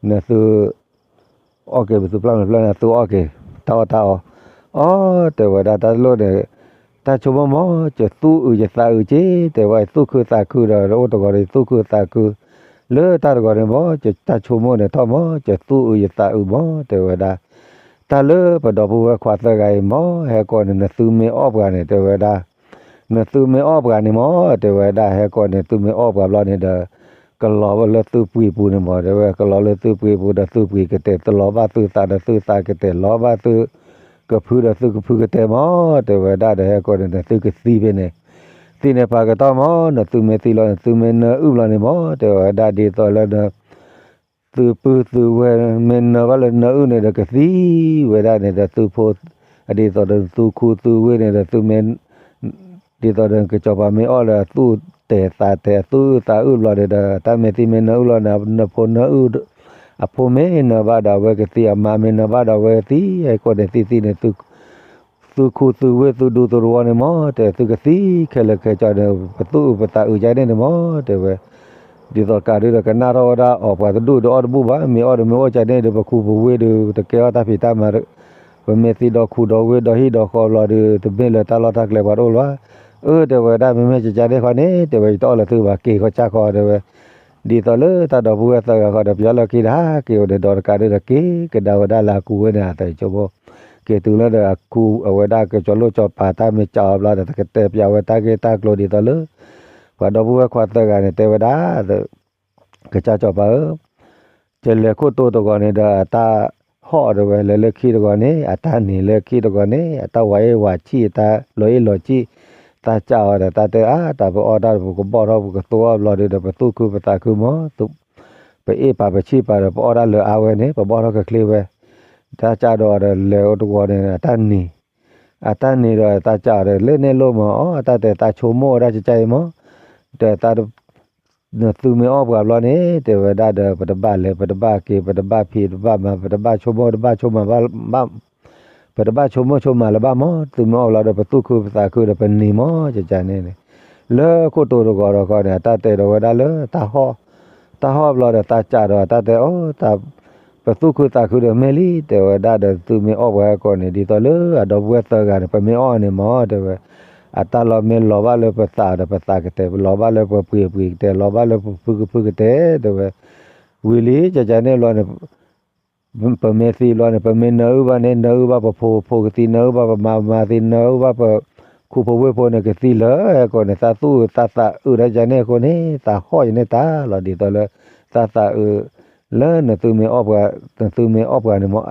နသု အီၣ်က့ၤပသုဖျၢၣ်မ့ၢ်ဖျၢၣ်န့ၣ် သုအီၣ်က့ၤ တၢ်အီၣ်တၢ်အီ, အီ တဲဝဲဒၣ် တၢ်လိၣ်န့ၣ် တၢ်ဆိကမိၣ်မ့ၢ် ယသူၣ်အုးယသးအုးက့ၤ တဲဝဲ သူၣ်ခုသးခုဒီး အိၣ်တဂီၤဒီး သူၣ်ခုသးခု လၢတၢ်တဂီၤန့ၣ်မ့ၢ် ယတၢ်ဆိကမိၣ်န့ၣ်ထီၣ်မ့ၢ် ယသူၣ်အုးယသးအုးမ့ၢ် တဲဝဲဒၣ်, တၢ်လၢပဒီပုၢ်ဝဲၢ်ခွါသၢဂၤအံၤမ့ၢ် ဟဲကိးန့ၣ် နသုမ့ၢ်အီၣ်ပှၤန့ၣ် တဲဝဲဒၣ် နသုမ့ၢ်အီၣ်ပှၤန့ၣ်မ့ၢ် တဲဝဲဒၣ် ဟဲကိးန့ၣ် သုမ့ၢ်အီၣ်ပှၤဘျီန့ၣ်ဒီး ကလီၤလၢသုပှ့ၤပူၤန့ၣ်မ့ၢ် တဲဝဲ ကလီၤလၢသုပှ့ၤပူၤဒီး သုပှ့ၤကတဲာ် တလီၤဘၣ်သုသးဒီးသုသးကတဲာ် လီၤဘၣ်သုကဖုဒီးသုကဖုကတဲာ်မ့ၢ် တဲဝဲဒၣ်ဒီး ဟဲကိးန့ၣ် နသုကသံဖဲန့ၣ် သံန့ၣ်ပာ်ကတီၢ်မ့ၢ် နသုမ့ၢ်သံလီၤန့ၣ် သုမ့ၢ်နၢအုၣ်ဘျီန့ၣ်မ့ၢ် တဲဝဲဒၣ် ဒ်သိးလၢန သုပုၢ်သုဝဲၢ် မ့ၢ်နၢဘၣ်လၢနၢအုၣ်န့ၣ်ဒီး ကသံဝဲဒၣ်န့ၣ်ဒီး သုဖိ ဒ်သိးဒီးသုခူသူၣ်ဝ့ၢ်န့ၣ်ဒီး သုမ့ၢ် ဒ်သိးဒီးကစီၤပၤမ့ၢ်အီၣ်လၢအသူၣ်တဲာ်သးတဲာ် အသူၣ်အုၣ်သးအုၣ်ဘျီန့ၣ်ဒီး တၢ်မ့ၢ်သံမ့ၢ်နၢအုၣ်လီၤန့ၣ် နဖိနၢအုၣ် အဖိမ့ၢ်နၢဘၣ်ဒီးအဝဲကသံ အမါမ့ၢ်နၢဘၣ်ဒီးအဝဲကသံ ဟဲကိးန့ၣ်သံသံန့ၣ် သုခူသုဝ့ၢ်သုဒူသုသဝီန့ၣ်မ့ၢ် တဲ သုကသံခဲလၢာ်ခဲဆ့န့ၣ် ပသူၣ်အုးပသးအုးကန့ၣ်န့ၣ်မ့ၢ် တဲဝဲ ဒ်သိးကးဒုဒီးကနၣ်ထီၣ်ဝဲဒၣ်အီၤ ပှၤတဒူၣ်ဒီးအီၣ်တဘူၣ်ဘၣ် မ့ၢ်အီၣ်ဒီးမ့ၢ်အိၣ်ကန့ၣ်ဒီး ပခူပဝ့ၢ်ဒီး တကဲအီၣ်တၢ်ဖံးတၢ်မၤ ပမ့ၢ်သံဒီးခူဒီးဝ့ၢ်ဒီးဟံၣ်ဒီးဃီဘျီဒီး တမ့ၢ်လၢတၢ်လီၢ်တၢ်ကျဲပှၤတအိၣ်လၢၤဘၣ်. အၢ တဲဝဲဒၣ် မ့မ့ၢ်ကကန့ၣ်ဃီန့ၣ် တဲဝဲ ယတအီၣ်လၢၤသုဘၣ် က့ၤဃီဆၣ်ဃီ တဲဝဲ ဒ်သိးလၢတၢ်ဒီပုၢ်ဝဲၢ်သၢဂၤဃီဒီး ပယီၤလၢခံတဟါက့ၤအိၣ်ဒီး ဒီးတကးဒုဒီးက့ၤကဒါဝဲဒၣ်လၢအကူဝဲန့ၣ် အသးဆိကမိၣ် က့ၤတုၤလၢဒီးအကူ အဝဲဒၣ်ကစီၤလိၣ်စီၤပၤတၢ်မ့ၢ်စးအီၤဘျီဒီး တကတဲပၠးဝဲတၢ်ဂ့ၢ်တၢ်ကျိၤဒ်သိးလၢ ပှၤဒီပုၢ်ဝဲၢ်ခွါသၢဂၤန့ၣ် တဲဝဲဒၣ် ကစၢ်စီၤပၤဧၢ ယလဲၤခိၣ်တိတဂီၤန့ၣ်ဒီး အတၢ်ဟီၣ်ဒီးဝဲလဲၤလၢခံတဂီၤန့ၣ် အတၢ်နံၤလၢခံတဂီၤန့ၣ် အတၢ်ဝၤအ့ၣ်ဝၤဆံၣ် အတၢ်လီၤအ့ၣ်လီၤဆံၣ် တၢ်စးအီၤဒီး တၢ်တဲအါ တၢ်ပအီၣ်တၢ်ပကဘီၣ်ထီၣ် ပကသိအီၣ်ဘျီဒီး ပသူၣ်ခုပသးခုမး ပအ့ၣ်ပာ်ပဆံၣ်ပာ်ဒီး ပအီၣ်တၢ်လၢအါဝဲန့ၣ် ပဘီၣ်ထီၣ်ကချ့ဝဲ တၢ်စးဒီးအီၤဒီး လဲၤအိၣ်တဂီၤန့ၣ် အတၢ်နံၤ အတၢ်နံၤဒီး တၢ်စးအီၤဒီး လၢန့ၣ်လိၣ်မး အီ တၢ်တဲတၢ်ဆိကမိၣ်ဝဲဒၣ်ကကါအံၤမး ဒီးတၢ် နသုမ့ၢ်အီၣ်ပှၤဘျီန့ၣ် တဲဝဲဒၣ်ဒီး ပတဘၣ်လဲၤ ပတဘၣ်က့ၤ ပတဘၣ်ဖံး ပတဘၣ်မၤ ပတဘၣ်ဆိကမိၣ် တဘၣ်ဆိကမိၣ်ဘၣ် ပတဘၣ်ဆိကမိၣ်ဆိကမးလၢၤဘၣ်မး သုမ့ၢ်အီၣ်ဘျီဒီး ပသူၣ်ခုပသးခုဒီး ပနံၤမး ကကါန့ၣ်န့ၣ် လၢခိၣ်တိတဂီၤဒီးဃီန့ၣ် အတၢ်တဲဒီးဝဲဒၣ်လၢ တၢ်ဟီၣ် တၢ်ဟီၣ်ဘျီဒီး တၢ်စးဒီး တၢ်တဲအီၤ တၢ် ပသူၣ်ခုသးခုဒီးမ့ၢ်လံ တဲဝဲဒၣ်ဒီး သုမ့ၢ်အီၣ်ပှၤဟဲကိးန့ၣ် ဒ်သိးလၢအဒီပုၢ်ဝဲၢ်သၢဂၤန့ၣ် ပမ့ၢ်အီၣ်န့ၣ်မး တဲဝဲ အတၢ်လီၤမ့ၢ်လီၤဘၣ်လၢပသးဒီးပသးကတဲာ် လီၤဘၣ်လၢပပှ့ၤပှ့ၤကတဲာ် လီၤဘၣ်လၢပဖုကဖုကတဲာ် တဲဝဲ ဝံၤလံ ကကါန့ၣ်ဘျီန့ၣ် ပမ့ၢ်သံဘျီန့ၣ် ပမ့ၢ်နၢအုၣ်ဘၣ်န့ၣ် နၢအုၣ်ဘၣ်ပဖိ ဖိကသံ နၢအုၣ်ဘၣ်ပမါ မါသံ နၢအုၣ်ဘၣ်ပခူဖိဝ့ၢ်ဖိန့ၣ် ကသံလၢာ်ဟဲကိးန့ၣ် သးသူၣ်အုးသးသးအုးဒၣ်ကန့ၣ်အဃိန့ၣ် သးဟီၣ်ယန့ၢ်တၢ်လီၤ ဒ်သိးလၢ သးသးအုး လၢနသုမ့ၢ်အီၣ်ပှၤ နသုမ့ၢ်အီၣ်ပှၤန့ၣ်မး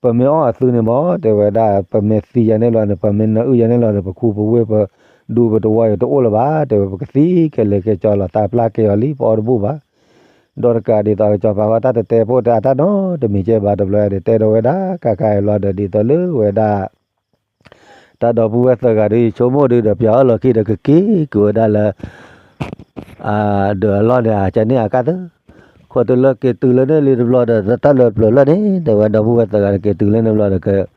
ပမ့ၢ်အီၣ်အသုန့ၣ်မး တဲဝဲဒၣ် ပမ့ၢ်သံယန့ၣ်လီၤန့ၣ် ပမ့ၢ်နၢအုၣ်ယန့ၣ်လီၤန့ၣ် ပခူပဝ့ၢ်ပဒူပတဝီအံၤတအိၣ်လၢၤဘၣ် တဲဝဲ ပကသံခဲလၢာ်ခဲဆ့လီၤ သးပျၢ်က့ၤအီၤလံ ပအီၣ်တဘူၣ်ဘၣ် ဒီးတကးဒ်သိးကစီၤပၤဃီ တၢ်တတဲဖိတၢ်တၢ်နီတမံၤကဲဘၣ်တဘျီဒီး တဲဒီးဝဲဒၣ် ကကါအံၤလီၤဒီး ဒ်သိးလၢဝဲဒၣ် တၢ်ဒီပုၢ်ဝဲၢ်သၢဂၤဒီး ယဆိကမိၣ်ဒီး ပၠးအီၣ်လီၤခံဒီး ကက့ၤက့ၤဝဲဒၣ်လၢ ဒၢးအလီၢ်န့ၣ် အကန့ၢ်အကါသၢ, ဃိးတုၤလၢက့ၤတုၤလၢန့ၣ်လံတဘျီဒီး တၢ်လၢပျၢၤလၢန့ၣ် တဲဝဲဒီပုၢ်ဝဲၢ်သၢဂၤန့ၣ် က့ၤတုၤလၢန့ၣ်ဘျီဒီး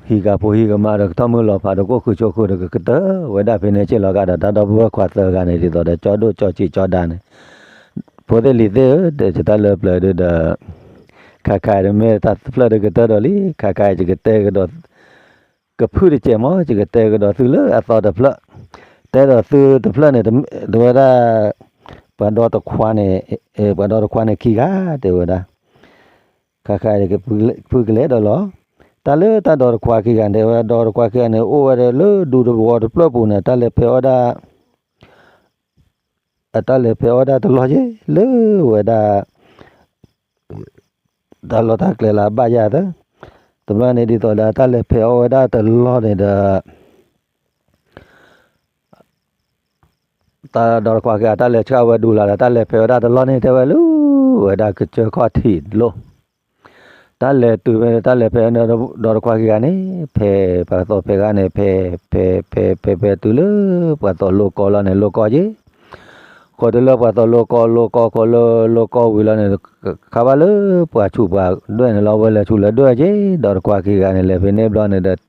ဟံၣ်ကၤဖိဟံၣ်ကမါဒီး ကထီၣ်မုၢ်လီၤဖးဒီး ကိၣ်ဃုာ်ဆိးဃုာ်ဒီး ကကတၢၢ်ဝဲဒၣ်ဖဲန့ၣ်စ့ၢ်လီၤကဒီး တၢ်ဒီပုၢ်ဝဲၢ်ခွါသၢဂၤန့ၣ် ဒ်သိးဒီး ကၠီဒိၣ်ကၠီစံးကၠီဒါန့ၣ်, ဖိသ့ၣ်လံၤသ့ၣ်ဧၢ, တၢ်လၢပျၢၤဒုဒီး ခါခါအံၤတမ့ၢ်တၢ်တဖျၢၣ်ဒီးကတၢၢ်ဒီးလံ, ခါခါအံၤယကတဲကဒီး ကဖုၣ်တစဲးမး ယကတဲကဒီးသုလၢအသီတဖျၢၣ်, တဲဒီးသုတဖျၢၣ်န့ၣ် တဲဝဲဒၣ် ပှၤဒီတခွါန့ၣ်, ပှၤဒီတခွါန့ၣ်ခံဂၤ တဲဝဲဒၣ် ခါခါအံၤ ဖုၣ်ကလဲၤဒီးလီၤ. တၢ်လၢတၢ်ဒီတခွါခံဂၤန့ၣ် တဲဝဲဒၣ်ဒီတခွါခံဂၤန့ၣ် အိၣ်ဝဲဒၣ်လၢဒူသဝီတဖျၢၣ်ပူၤန့ၣ် တၢ်လဲၤဖဲးအီၣ်ဒၣ် အတၢ်လဲၤဖဲးအီၣ်ဒၣ်တလီၢ်က့ၤ လၢဝဲဒၣ် တၢ်လီၢ်တၢ်ကျဲလၢအဘၣ်ယၤသၢ, တဘျီန့ၣ်ဒ်သိးဒီးတၢ်လဲၤဖဲးအီၣ်ဝဲဒၣ်တလီၢ်န့ၣ်ဒီး တၢ်ဒီတခွါခံဂၤ တၢ်လဲၤဆှၣ်ဝဲဒူလီၤဒီး တၢ်လဲၤဖဲးဝဲဒၣ်တလီၢ်န့ၣ် တဲဝဲလၢ ဝဲဒၣ်ကစၢၢ်ခီၣ်ထံးလိၤ, တၢ်လဲၤတုၤဖဲန့ၣ် တၢ်လဲၤဖဲးဒီတခွါခံဂၤန့ၣ် ဖဲးပှၤသီဖဲးဂၤန့ၣ် ဖဲး ဖဲး ဖဲး ဖဲး ဖဲးတုၤလၢ ပှၤသီလိၤကီလီၤန့ၣ် လိၤကီက့ၤ ဃိးတုၤလၢပှၤသီလိၤကီလိၤကီ ဃိးလၢလိၤကီဝံၤလီၤန့ၣ် ခါဘၣ်လၢပှၤဆူးပှၤဒွဲၣ်န့ၣ်လီၤ ဝဲလဲၤဆူးလဲၤဒွဲၣ်က့ၤ ဒီတခွါခံဂၤန့ၣ် လဲၤဖဲန့ၣ်ဘျီန့ၣ်ဒီး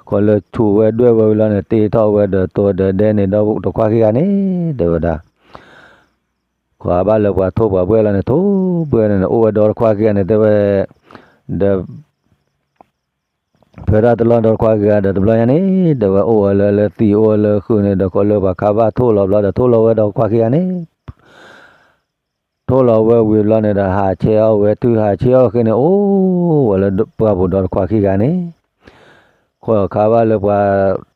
ဃိးလၢဆူးဝဲဒွဲၣ်ဝဲဝံၤလီၤန့ၣ် တ့ထီၣ်ဝဲဒီးတိၤဒီးဒဲန့ၣ် ဒီတခွါခံဂၤန့ၣ် တဲဝဲဒၣ် ခါဘၣ်လၢပှၤထိၣ်ပှၤဘှဲၣ်လီၤန့ၣ် ထိၣ်ဘှဲၣ်န့ၣ် အိၣ်ဝဲဒီတခွါခံဂၤန့ၣ် တဲဝဲ ဒီး ဖဲဒၣ်တလီၢ်ဒီတခွါခံဂၤဒီးတဘျီညါန့ၣ် ဒီးဝဲအိၣ်ဝဲလၢလၢသံးအိၣ်ဝဲလၢဃုာ်န့ၣ်ဒီး ဃိးလၢပှၤခါဘၣ်ထိၣ်လီၤဘျီဒီး ထိၣ်လီၤဝဲဒီတခွါခံဂၤန့ၣ် ထိၣ်လီၤဝဲဝံၤဘျီန့ၣ်ဒီး ဟးဆဲးအီၣ်ဝဲတုၤဟးဆဲးအီၣ်ဃ့န့ၣ် အိၣ်ဝဲလၢပှၢ်ပူၤဒီတခွါခံဂၤန့ၣ် ဃိးခါဘၣ်လၢပှၤ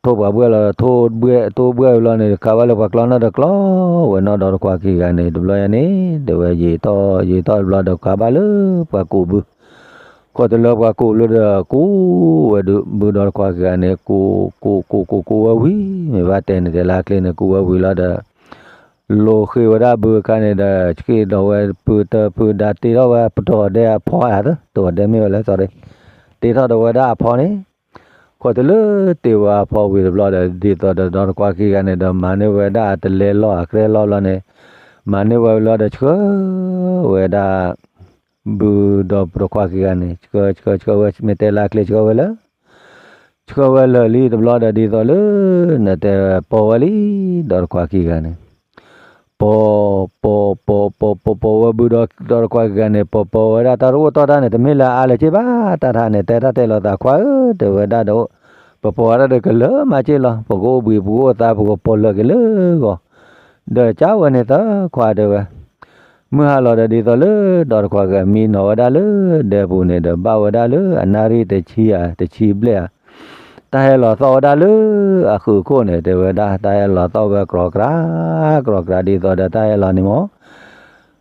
ထိၣ်ပှၤဘှဲၣ်လီၤ ထိၣ်ဘှဲၣ်ဝံၤလီၤန့ၣ် ခါဘၣ်လၢပှၤကျီနီၣ်ဒီးကျီဝဲနီၣ်ဒီတခွါခံဂၤန့ၣ် တဘျီညါန့ၣ် ဒီးဝဲယံာ်ထီၣ်ယံာ်ထီၣ်တဘျီဒီး ခါဘၣ်လၢပှၤကူးဘု ဃိးတုၤလၢပှၤကူးဘုဒီး ကူးဝဲဒုးဘုဒီတခွါခံဂၤန့ၣ် ကူး ကူး ကူး ကူး ကူးဝဲဝံၤ မ့ၢ်ဘၣ်တဲန့ၣ်တဲလၢအကျဲန့ၣ် ကူးဝဲဝံၤလီၤဒီး လိၤဃ့ဝဲဒၣ်ဘုအခါန့ၣ်ဒီး ဆှ့ၣ်ဒီးဝဲပုတၢ်ဖုဒါ တ့ထီၣ်ဝဲပတီၢ်ဒဲအဖီဧါ တတီၢ်ဒဲမ့ၢ်ဝဲလဲၣ် sorry တ့ထီၣ်ဒီးဝဲဒၣ်အဖီန့ၣ် ဃိးတုၤလၢတ့ၢ်ဝဲအဖီဝံၤတဘျီဒီး ဒ်သိးဒီးဒီတခွါခံဂၤန့ၣ်ဒီး မၤန့ၢ်ဝဲဒၣ် အတလဲၤလီၤအကြဲလီၤဘျီန့ၣ် မၤန့ၢ်ဝဲလီၤဒီးဆှၢဝဲဒၣ် ဘုဒီတခွါခံဂၤန့ၣ် ဆှၢ ဆှၢ ဆှၢဝဲ မ့ၢ်တဲလၢအကျဲ ဆှၢဝဲလၢ ဆှၢဝဲလၢာ်လံတဘျီဒီး ဒ်သိးလၢ နတဲပိာ်ဝဲလံ ဒီတခွါခံဂၤန့ၣ် ပိာ် ပိာ် ပိာ် ပိာ် ပိာ် ပိာ်ဝဲဘုဒီတခွါခံဂၤန့ၣ် ပိာ်ပိာ်ဝဲဒၣ်တၢ်တအိၣ်တီတၢ်န့ၣ် တမ့ၢ်လၢအါလၢၤက့ဘၣ် တၢ်တခါန့ၣ် တဲတၢ်တဲလီၤသးခွါဧၢ တဲဝဲဒၣ်ဒီး ပပိာ်ဝဲဒၣ်ဒီးကလၢာ်မးက့လီၤ ပကအိၣ်ဘှံးပကအိၣ်သါ ပကပိာ်လၢာ်က့ၤလၢဂီၤ ဒီးကးဝဲန့ၣ်သၢခွါတဲဝဲ မုၢ်ဟါလီၤဒီးဒ်သိးလၢ ဒီတခွါကမံနီၤဝဲဒၣ်လၢဒဲပူၤန့ၣ်ဒီး ဘၣ်ဝဲဒၣ်လၢအနၣ်ရံၣ်တဆံဧါ တဆံဘျဲၣ်ဧါ တၢ်ဟဲလီၤသီၣ်ဝဲဒၣ်လၢအဃုာ်ခိၣ်န့ၣ် တဲဝဲဒၣ် တၢ်ဟဲလီၤသီၣ်ဝဲကြီကြီ ကြီကြီ ဒ်သိးဒီးတၢ်ဟဲလီၤန့ၣ်မ့ၢ်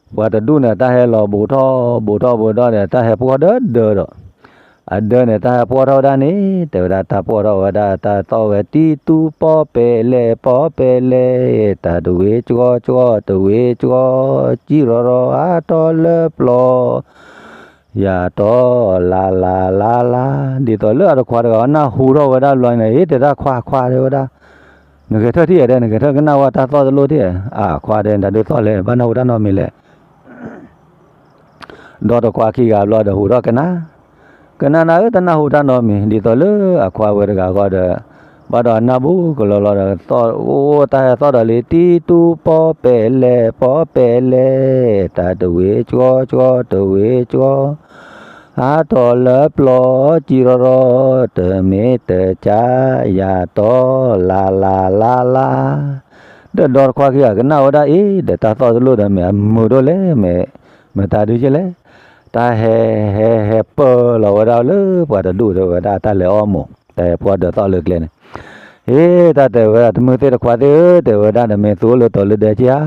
ပှၤတဒူၣ်န့ၣ် တၢ်ဟဲလီၤဘူးထီၣ် ဘူးထီၣ်ဘူးထီၣ်န့ၣ် တၢ်ဟဲပှီၢ်ဒီးဒၢဒီး အဒၢန့ၣ် တၢ်ဟဲပှီၢ်ထီၣ်ဝဲဒၣ်န့ၣ် တဲဝဲဒၣ် တၢ်ပှီၢ်ထီၣ်ဝဲဒၣ် တၢ်သီၣ်ဝဲ တံတူပီပဲလဲ ပီပဲလဲ တၢ်တဝ့ၤကြီကြီ တဝ့ၤကြီ ကံရီရီ အါတီၤလၢပျီ ယၤတီၤ လါလါလါလါ ဒ်သိးလၢအတခွါတဂၤ နၢ်ဟူထီၣ်ဝဲဒၣ်ဘျီန့ၣ် ဟ့ၣ်တဲဒၣ်ခွါခွါတဲဝဲဒၣ် နဂဲၤထၢၣ်ထံၣ်ဧါ နဂဲၤထၢၣ်ကနၣ်ဝဲတၢ်သီၣ်တလိၣ်ထံၣ်ဧါ အခွါတဲ တၢ်ဒုးသီၣ်လဲၣ် ဘၣ်နၢ်ဟူတၢ်နီတမံၤလဲၣ် ဒီတခွါခံဂၤဘျီဒီးဟူးထီၣ်ကနၣ်, ကနၣ်နၤဧၢ တနၢ်ဟူတၢ်နီတမံၤ ဒ်သိးလၢအခွါဝဲတဂၤဃီဒီး, ဘၣ်ဒီးအနၢ်ဘူးကလီလီၤဒီး သီၣ်အိၣ်တၢ်ဟဲသီၣ်ဒီးလံ တံတူပီပဲလဲ ပီပဲလဲ, တၢ်တဝ့ၤကၠီကၠီ တဝ့ၤကၠီ အါထီၣ်လၢပျီ ကံရီရီ တမ့ၢ်တကါ ယၤတီ လါလါလါလါ ဒီးဒီတခွါခံဂၤကနၣ်ဝဲဒၣ်အံၤ ဒီးတၢ်သီၣ်တလိၣ်ဒီးမ့ၢ်အမုာ်ဒိၣ်လဲၣ်, မ့ၢ်တၢ်ဒုးကလဲၣ်, တၢ်ဟဲ ဟဲ ဟဲပၢလီၤဝဲဒၣ်လၢပှၤတဒူၣ်တဲဝဲဒၣ်တၢ်လဲၤအီၣ်မိၢ် တၢ်ဟဲပှီၢ်ဒၢးသီၣ်လၢကျဲန့ၣ်, ဟ့ၣ် တၢ်တဲဝဲဒၣ် တမုၢ်သ့ၣ်တခွါသ့ၣ်ဧၢ တဲဝဲဒၣ် နမ့ၢ်သုအိၣ်လၢတီၤလၢဒဲက့ဧါ,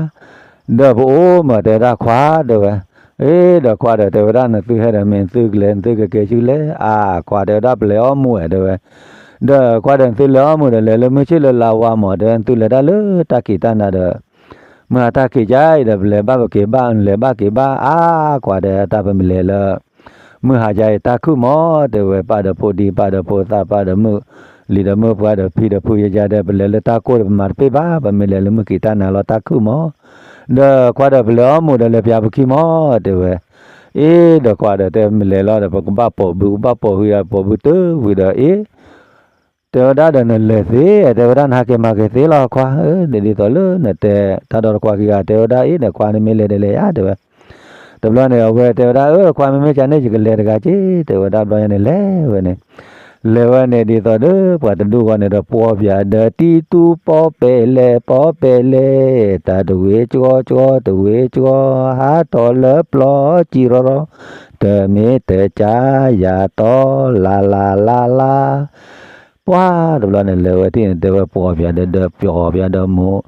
ဒီးပအိၣ်မး တဲဝဲဒၣ်ခွါ တဲဝဲ, အ့ ဒီးခွါဒီး တဲဝဲဒၣ် နသုဟဲဒီးမ့ၢ်သုကလဲၤ နသုကကဲဆူလဲၣ်, အါ ခွါတဲဝဲဒၣ် ပလဲၤအီၣ်မိၢ်ဧါ တဲဝဲ, ဒီးခွါဒီး နသုလဲၤအီၣ်မိၢ်ဒီး လဲၤလၢမုၢ်ဆ့ၣ်လၢလါဝါမး တဲဝဲ နသုလဲၤတၢ်လၢတၢ်ခံးတၢ်နၤဒီး မုၢ်ဟါတၢ်ခံးကါအံၤဒီး ပလဲၤဘၣ်ပက့ၤဘၣ် နလဲၤဘၣ်က့ၤဘၣ် အါ ခွါတဲ တၢ်ပမ့ၢ်လဲၤလၢ မုၢ်ဟါကါအံၤတၢ်ခုၣ်မး တဲဝဲ ပာ်ဒီးဖိဒံ ပာ်ဒီးဖိသၣ် ပာ်ဒီးမုၣ် လံာ်ဒီးမုၢ်ပှၢ်ဒီးဖံဒီးဖုယယၤဒီး ပလဲၤလၢတၢ်ကိၢ်ဒီးပမၤတပ့ၢ်ဘၣ်, ပမ့ၢ်လဲၤလၢမုၢ်ကံၤတၢ်နၤလီၤတၢ်ခုၣ်မး, ဒီးခွါဒီးပလဲၤအီၣ်မူးဒီးလဲၤပျးပခံမး တဲဝဲ, အ့ဒီးခွါဒီးတဲမ့ၢ်လဲၤလီၤဒီး ပကဘၣ်ပိာ်ဘု ကဘၣ်ပိာ်ဟုယၤ ပိာ်ဘုတုၤဝံၤဒီးအ့ တဲဝဲဒၣ်ဒီးနလဲၤသ့, တဲဝဲဒၣ်နဟးက့ၤမၤက့ၤသ့လီၤခွါဧၢ, ဒ်သိးလၢနတဲတၢ်ဒီတခွါခံဂၤ တဲဝဲဒၣ်အ့ၣ်ဒီးခွါန့ၣ်မ့ၢ်လဲၤဒီးလဲၤယါ တဲဝဲ, တဘျီန့ၣ် အဝဲတဲဝဲဒၣ်အၢ ခွါမ့မ့ၢ်ကန့ၣ် ယကလဲၤတဂၤက့ၤ တဲဝဲဒၣ်ဘျီယၤန့ၣ် လဲၤဝဲန့ၣ်, လဲၤဝဲန့ၣ်ဒ်သိးဒီး ပှၤတဒူၣ်ဂီၢ်န့ၣ်ဒီး ပှီၢ်ပၠးဒီးတံတူၢ်ပီပဲလဲၣ် ပီပဲလဲၣ်, တၢ်တဝ့ကီကီ တဝ့ကီ, ဟးထီၣ်လၢပျီကံရီရီ, တမ့ၢ်တကးယၤတီ လၢ်လၢ်လၢ်လၢ် ပှၤတဘျီန့ၣ် လဲၤဝဲထံၣ်န့ၣ် တဲဝဲပှီၢ်ပၠးဒီး ဒီးပျီၢ်ပၠးဒီးမိၢ်,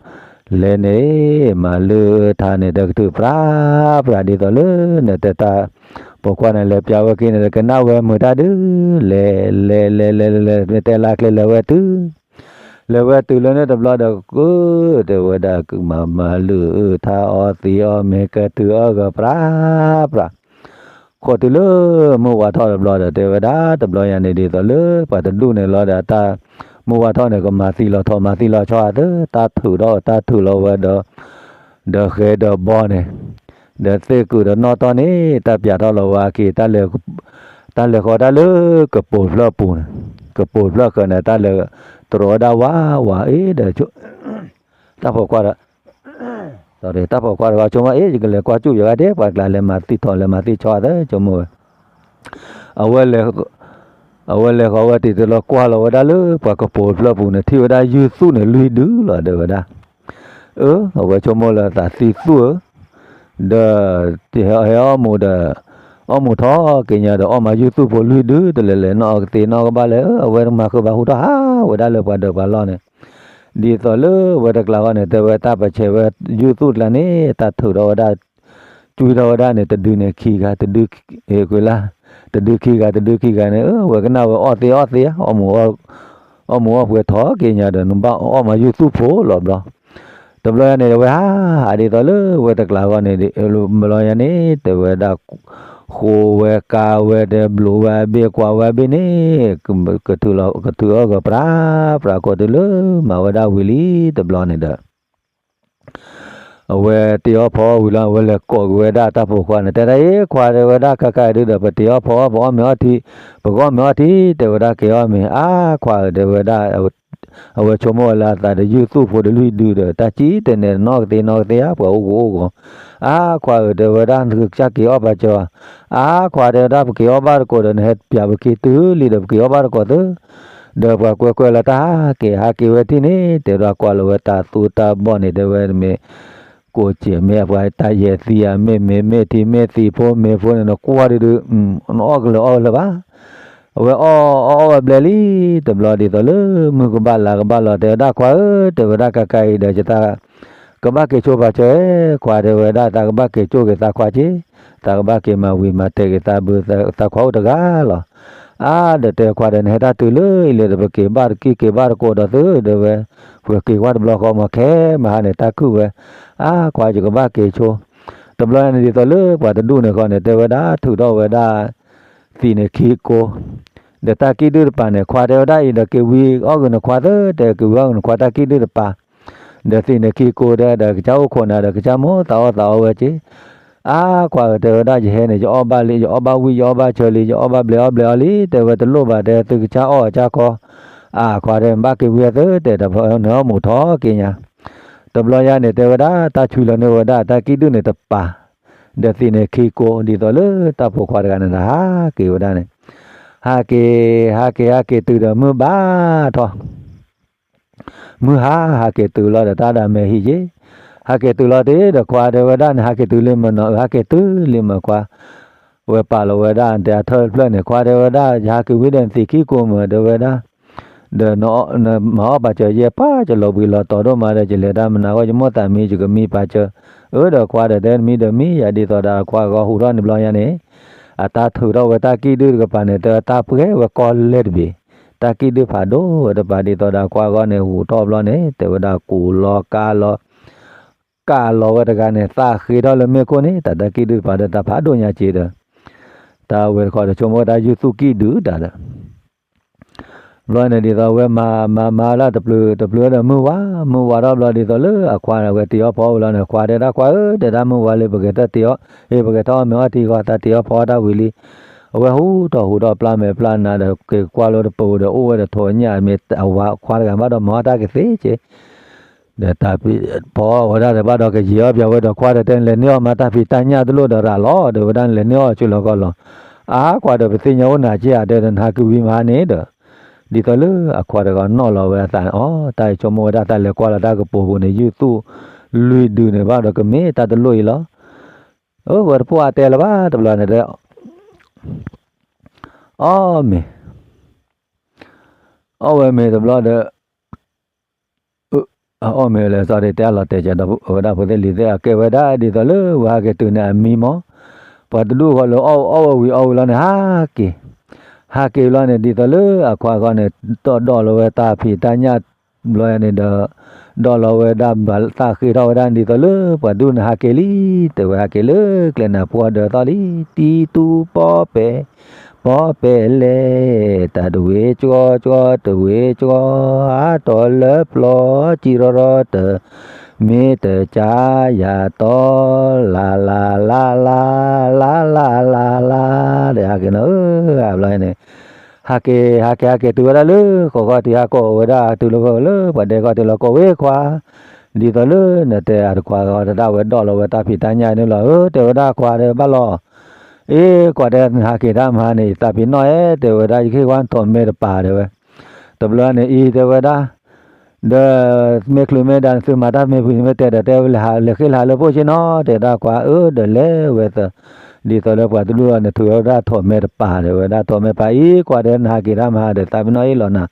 လဲၤန့ၣ် မၤလုၢ်ထါန့ၣ် ဒီးကထုးပြးပြးဒ်သိးလၢ နတဲတၢ်ပိာ်ခွါန့ၣ် လဲၤပျးဝဲက့ၤန့ၣ်ဒီး ကနၣ်ဝဲမုာ်တၢ်ဒုး, လဲၤ လဲၤ လဲၤ လဲၤ လဲၤ လဲၤတဲလၢကျဲလဲၤဝဲတုၤ လဲၤဝဲတုၤလၢန့ၣ်တဘျီဒီး ကတဲဝဲဒၣ် မၤ မၤလုၢ်အုၣ်ထါအီသံးအီ မ့ၢ်ကထုးအီၣ်ဂီၤပြးပြး ဃိးတုၤလၢမုၢ်ဝါထီၣ်တဘျီဒီး တဲဝဲဒၣ်တဘျီညါန့ၣ် ဒ်သိးလၢပှၤတဒူၣ်န့ၣ်လီၤဒီး တၢ်မုၢ်ဝါထီၣ်န့ၣ် ကမၤသံလီၤထီၣ်မၤသံလီၤဆီအသး တၢ်ထုးထီၣ်တၢ်ထုးလီၤဝဲဒီး ဒီးဃဲဒီးဘီန့ၣ် ဒီးသ့ၣ်ကုာ်ဒီးနီၣ်တီၢ်န့ၣ် တၢ်ပျးထီၣ်လီၤဝဲအက့ၤ တၢ်လဲၤဃီၤတၢ်လၢကပိာ်ဖျၢၣ်ပူၤန့ၣ် ကပိာ်ဖျၢၣ်ဃၢၤန့ၣ် တၢ်လဲၤတရိးဝဲဒၣ်ဝးဝးအ့ၣ်ဒီး တၢ်ပိာ်ခွါဒီး တၢ်ပိာ်ခွါတဂၤဆိကမိၣ် အ့ၣ် ယကလဲၤကွၢ်စူၣ်ယဂၤဒဲး ပှၤကျါလဲၤမၤသံထီၣ်လဲၤမၤသံဆီအသးဆိကမိၣ်ဝဲ အဝဲလဲၤဃီၤဝဲတံၤတလီၤကွၢ်လီၤဝဲဒၣ်လၢပှၤကပိာ်ဖျၢၣ်ပူၤန့ၣ် ထံၣ်ဝဲဒၣ်ယုၢ်သူၣ်န့ၣ်လွံၢ်ဒုလီၤ တဲဝဲဒၣ်. အၢ အဝဲဆိကမိၣ်လၢသးသံသူၣ်ဧၢ, ဒီး ဟဲအီၣ်မူးဒီး အီၣ်မူးထီၣ်က့ၤညါဒီး အီၣ်မၤယုၢ်သူၣ်ဖိလွံၢ်ဒု တလဲၤလဲၤနီၢ်ကသ့နီၢ်ကဘၣ်လဲၣ် အဝဲမၤဃုာ်ဘၣ်ဟူထီၣ်ဟးဝဲဒၣ်လၢပှၤဒၢးပှၤလီၢ်န့ၣ် ဒ်သိးလၢဝဲတကျါဃီန့ၣ် တဲဝဲတၢ်ပဆဲးဝဲယုၢ်သူၣ်တကျါန့ၣ် တၢ်ထုးထီၣ်ဝဲဒၣ် ကွံထီၣ်ဝဲဒၣ်န့ၣ် တဒုန့ၣ်ခံဂၤ တဒု ကွံလၢ တဒုခံဂၤ တဒုခံဂၤန့ၣ် အဝဲကနၣ်ဝဲအီၣ်သ့အီၣ်သ့ အီၣ်မူးအီၣ်ပှဲၤထီၣ်က့ၤညါဒီး နဘၣ်အီၣ်မၤယုၢ်သူၣ်ဖိလီၤဘျီ တဘျီညါန့ၣ် အဝဲဟးဟးဒ်သိးလၢဝဲတကျါဃီန့ၣ် ဘျီညါန့ၣ် တဲဝဲဒၣ် ဃိဝဲကါဝဲဒီးဘျိးဝဲအဘ့ၣ်ကွၢ်ဝဲအဘ့ၣ်န့ၣ် ကထုးအီၣ်ဂီၤပြးပြးကိးတုၤလၢမၤဝဲဒၣ်ဝံၤလံတဘျီန့ၣ်ဒီး အဝဲတ့အီၣ်ဖီအီၣ်ဝံၤလီၤ အဝဲလဲၤကိးက့ၤဝဲဒၣ်တၢ်ပိာ်ခွါန့ၣ် တဲဒၣ်အ့ၣ် ခွါတဲဝဲဒၣ် ခဲခါအံၤဒုဒီး ပတ့အီၣ်ဖီအီၣ် ပအီၣ်မ့ၤအီထံ ပကအီၣ်မ့ၤအီထံ တဲဝဲဒၣ် က့ၤအီၣ်မ့ၤ အါခွါဧၢ တဲဝဲဒၣ် အဝဲဆိကမိၣ်ဝဲလၢအသးဒီးယုၢ်သူၣ်ဖိဒီးလွံၢ်ဒုဒီး တၢ်စံၣ်တဲၤနဲၤနီၢ်ကသ့နီၢ်ကသ့ဧါ ပှၤအိၣ်ကအိၣ်ဂီၤ အါခွါဧၢ တဲဝဲဒၣ် နကစၢ်က့ၤအီၣ်ပာ်စၢၤ အါခွါတဲဝဲဒၣ် ပက့ၤအီၣ်ဘၣ်တကိးဒီး နဟဲပျးပက့ၤတုၤလံဒီး ပက့ၤအီၣ်ဘၣ်တကိးသု ဒီးပှၤကွဲကွဲလီၤတၢ်ဟးက့ၤ ဟးက့ၤဝဲထံၣ်န့ၣ် တဲဝဲဒၣ်ကွၢ်လီၤဝဲတၢ်သူတၢ်ဘီၣ်န့ၣ် တဲဝဲမ့ၢ် ကိးစဲးမ့ၢ်ပှၤတၢ်ယဲၢ်သံဧါ မ့ၢ်မ့ၢ်မ့ၢ်ထံမ့ၢ်သံးဖိမ့ၢ်ဖိန့ၣ် နကွၢ်ဒုဒု နအီၣ်ကလၢၤအီၣ်ကလၢၤဘၣ် အဝဲအီၣ်အီၣ်အီၣ်ဝဲဘျဲလံ တဘျီဒ်သိးလၢမုၢ်ကဘၣ်လါကဘၣ်လီၤ တဲဝဲဒၣ်ခွါဧၢ တဲဝဲဒၣ်ခဲခါအံၤဒီး ယသး ကဘၣ်က့ၤဆိပာ်စၢၤ ခွါတဲဝဲဒၣ် သးကဘၣ်က့ၤကၠိၣ်က့ၤသးခွါက့ၤ သးကဘၣ်က့ၤမၤဝံၤမၤတဲာ်က့ၤသးဘု သးခွါအိၣ်တဂၤလီၤ အါဒီးတဲခွါဒီး နဟဲတၢ်တုၤလၢအံၤလဲၣ်ဒီး ပက့ၤဘၣ်တကံၢ်က့ၤဘၣ်တကိးဒီးသု တဲဝဲ ပက့ၤကွၢ်တဘျီဃီမ့ၢ်ခဲမဟါန့ၣ် တၢ်ခုၣ်ဝဲ အါခွါယကဘၣ်က့ၤဆိ တဘျီန့ၣ်ဒ်သိးလၢပှၤတဒူၣ်န့ၣ်ဃီန့ၣ် တဲဝဲဒၣ် ထုးထီၣ်ဝဲဒၣ် သံးန့ၣ်ခံကိ ဒီးတၢ်ကံၢ်ဒုၣ်တပၤန့ၣ် ခွါတဲဝဲဒၣ်အံၤဒီး က့ၤဝံအီၣ်ဂ့ၤနခွါသု တဲက့ၤဝံအီၣ်ဂ့ၤနခွါတၢ်ကံၢ်ဒုၣ်တပၤ ဒီးသံးန့ၣ်ခံကိဒီး ဒီးကစၢ်အိၣ်ခိးနၤဒီး ကစၢ်မိၣ်သးအီၣ်သးအီဝဲက့ၤ အါခွါဧၢ တဲဝဲဒၣ် ယဟဲန့ၣ် ယအီၣ်ဘၣ်လံ ယအီၣ်ဘၣ်ဝံၣ် ယအီၣ်ဘၣ်ဆၢလံ ယအီၣ်ဘၣ်ဘျဲးအီၣ်ဘျဲးအီလံ တဲဝဲတလိၣ်ဘၣ် တဲသုကစၢ်အီၣ်အကၢ်ခီ အါခွါတဲ ဘၣ်က့ၤဝံအီၣ်သု တဲတဘျီန့ၣ် အီၣ်မူးထီၣ်က့ၤညါ တဘျီညါန့ၣ် တဲဝဲဒၣ် တၢ်ဆွံလီၤန့ၢ်ဝဲဒၣ် တၢ်ကံၢ်ဒုၣ်န့ၣ်တပၤ ဒီးသံးန့ၣ်ခံကိ ဒ်သိးလၢတၢ်ပိာ်ခွါတဂၤန့ၣ်ဒီး ဟးက့ၤဝဲဒၣ်န့ၣ် ဟးက့ၤ ဟးက့ၤ ဟးက့ၤတုၤဒီးမုၢ်ဘၣ်ထီၣ် မုၢ်ဟါ ဟးက့ၤတုၤလီၤဒီးတၢ်ဒၣ်မဲာ်ဟံၣ်က့ၤ ဟးက့ၤတုၤလီၤတ့ၢ်ဒီးခွါတဲဝဲဒၣ်န့ၣ် ဟးက့ၤတုၤလံမ့ၢ်နီၤ ဟးက့ၤတုၤလံမ့ၢ်ခွါ ဝဲပာ်လီၤဝဲဒၣ် တဲအထၢၣ်တဖျၢၣ်န့ၣ် ခွါတဲဝဲဒၣ် ယဟးက့ၤဝံဒီးနသံးခံကိမ့ၢ်တဲဝဲဒၣ် ဒီးနမၤအီၣ်ပာ်စၢၤယဲၢ်ပၢ် ယလီၤဘှံးလီၤတီၤဒိၣ်မးဒီး ယလဲၤတၢ်မနုၤအဂီၢ် ယမိၣ်သးမံ ယကမံပာ်စၢၤ အၢဒီးခွါဒီးတဲမံဒီးမံ ယၤဒ်သိးဒီးခွါဂီၤဟူးထီၣ်န့ၣ်ဘျီညါန့ၣ် အတၢ်ထုးထီၣ်ဝဲတၢ်ကံၢ်ဒုၣ်တကပၤန့ၣ် တဲတၢ်ပှဲၤဝဲကီၢ်လဲၢ်တဘ့ၣ် တၢ်ကံၢ်ဒုၣ်ဖးဒိၣ်ဝဲတပၤ ဒ်သိးဒီးခွါဂီၤန့ၣ် ဟူးထီၣ်ဘျီန့ၣ် တဲဝဲဒၣ်ကူးလီၤကါလီၤ ကါလီၤဝဲတဂၤန့ၣ် သးဃ့ထီၣ်လၢမ့ၣ်ခိၣ်န့ၣ် တၢ်တၢ်ကံၢ်ဒုၣ်တပၤဒီးတၢ်ဖးဒိၣ်ညါက့ၤဒီး တၢ်ဝဲတခီဒီးဆိကမိၣ်ဝဲတၢ်ယုၢ်သူၣ်ကံၢ်ဒုၣ်တၢ်ဒီး ဘျီန့ၣ်ဒ်သိးအဝဲမၤမၤမၤလၢတပျုာ်တပျုာ်ဒီးမုၢ်ဝါ, မုၢ်ဝါထီၣ်ဘျီဒ်သိးလၢအခွါန့ၣ် အဝဲတ့ၤအီၣ်ဖီအီၣ်ဝံၤလီၤန့ၣ် ခွါတဲဒၣ်ခွါဧၢ တဲဒၣ်မုၢ်ဝါလံ ပကတဲတ့ၤအီၣ်, အ့ ပကထီၣ်အီၣ်မ့ၤအီထံဂီၤ သးတ့ၤအီၣ်ဖီအီၣ်တၢ်ဝံၤလံ. အဝဲဟူထီၣ်ဟူထီၣ်ပျၢ်မဲာ်ပျၢ်နါဒီး က့ၤကွၢ်လၢတပူၤဒီး အိၣ်ဝဲဒီးထိးညၣ်မ့ၢ်အဝၤခွါတဂၤဘၣ်ဒီးမၤအီၣ်တၢ်ကသ့က့ ဒီးတၢ်ဖံးဖီအီၣ်ဝဲဒၣ်ဒီးဘၣ်ဒီးကယံာ်အီၣ်ပၠးဝဲဒီးခွါဒီးတဲ နလဲၤန့ၢ်အီၣ်မးတၢ်ဖံးတၢ်ညၣ်တလိၣ်ဒီးရၤလီၤ တဲဝဲဒၣ် နလဲၤန့ၢ်အီၣ်ဆူလီၤကီၢ်လီၤ. အါ ခွါဒီးပသ့ၣ်ညါအိၣ်နၤက့ဧါ တဲဒီးနဟးက့ၤဝံၤမးန့ၣ်ဒီး ဒ်သိးလၢအခွါတဂၤနီၣ်လီၤဝဲအသးန့ၣ် အီ တၢ်ဆိကမိၣ်ဝဲဒၣ်သးလဲၤကွၢ်လီၤတၢ်ကပိာ်ပူၤန့ၣ် ယုၢ်သူၣ်လွံၢ်ဒုန့ၣ်ဘၣ်ဒီးကမ့ၢ်တၢ်တလိၣ်အံၤလီၤ. အၢ ဝဲတပိၢ်အါတဲလၢၤဘၣ် တဘျီန့ၣ်ဒီး အီၣ်မ့ၤ အီၣ်ဝဲမ့ၤတဘျီဒီး အီၣ်မ့ၤလဲၤစီၤ တဲအလီၤတဲာ်ကဒီးဝဲဒၣ်ဖိသ့ၣ်လံၤသ့ၣ် အကဲဝဲဒၣ်ဒ်သိးလၢဝဲဟဲက့ၤတုၤန့ၣ်အမံမီၢ်, ပှၤတဒူၣ်ဃီလၢအီၣ်ဝဲဝံၤအီၣ်ဝံၤလီၤန့ၣ် ဟးက့ၤ, ဟးက့ၤဘျီန့ၣ် ဒ်သိးလၢအခွါဃီန့ၣ် ဒီၣ်ဒီၣ်လီၤဝဲတၢ်ဖံးတၢ်ညၣ်ဘျီန့ၣ်ဒီး ဒီၣ်လီၤဝဲဒၣ်ဘၣ်သးဃ့ထီၣ်ဝဲဒၣ်ဒ်သိးလၢပှၤတဒူၣ်န့ၣ်ဟးက့ၤလံ, တဲဝဲဟဲက့ၤလၢကျဲနၢ်ပှၢ်ဒၢးသီလံ, တံတူပီပဲာ် ပီပဲာ်လဲၣ်, တၢ်တဝ့ၤကီကီ တဝ့ၤကီ, အါတီၤလၢပျီ ကံရီရီတၢ်, မ့ၢ်တကါယၤတီ, လါလါလါလါ, လါလါလါလါ, ဒီးဟဲက့ၤနီၤဧၢ, ဘျီန့ၣ် ဟးက့ၤ ဟးက့ၤ ဟဲက့ၤတုၤဝဲဒၣ်လၢ ဃီဃီထံးဟးကိးဝဲဒၣ်တုၤလၢဃီလၢ ပှၤဒဲကီၢ်တုၤလီၤကိးဝဲခွါ, ဒ်သိးလၢနတဲအတခွါဂီၤတဒၣ်ဝဲဒီၣ်လီၤဝဲတၢ်ဖံးတၢ်ညၣ်န့ၣ်လီၤ, အၢ တဲဝဲဒၣ်ခွါဒီးဘၣ်လီၤ အ့ ကွၢ်တဲနဟးက့ၤတၢ်မဟါန့ၣ် ယသးပ့ၤနီၣ်အဲ တဲဝဲဒၣ် ယကဟ့ၣ်ကွၢ်နထိးမဲတပၤတဲဝဲ, တဘျီန့ၣ်အံၤတဲဝဲဒၣ်, ဒီး မ့ၢ်ချုးမ့ၢ်ဒါ နသုမၤတၢ်မ့ၢ်ဖုးမ့ၢ်တဲဒီး တဲဝဲလဲၤဃ့ၢ်လၢဟးလၢပှိၢ်ဆ့နီၤ တဲဒၣ်ခွါဧၢ ဒီးလဲၤဝဲသၢ, ဒ်သိးလၢပှၤတဒူၣ်လီၤန့ၣ် ထုးဝဲဒၣ်ထိးမဲတပၤတဲဝဲဒၣ် ထိးမဲပၤအံၤ ကွၢ်တဲနဟးက့ၤတၢ်မဟါဒီး သးပ့ၤနီၣ်အ့ၣ်လီၤနၤ,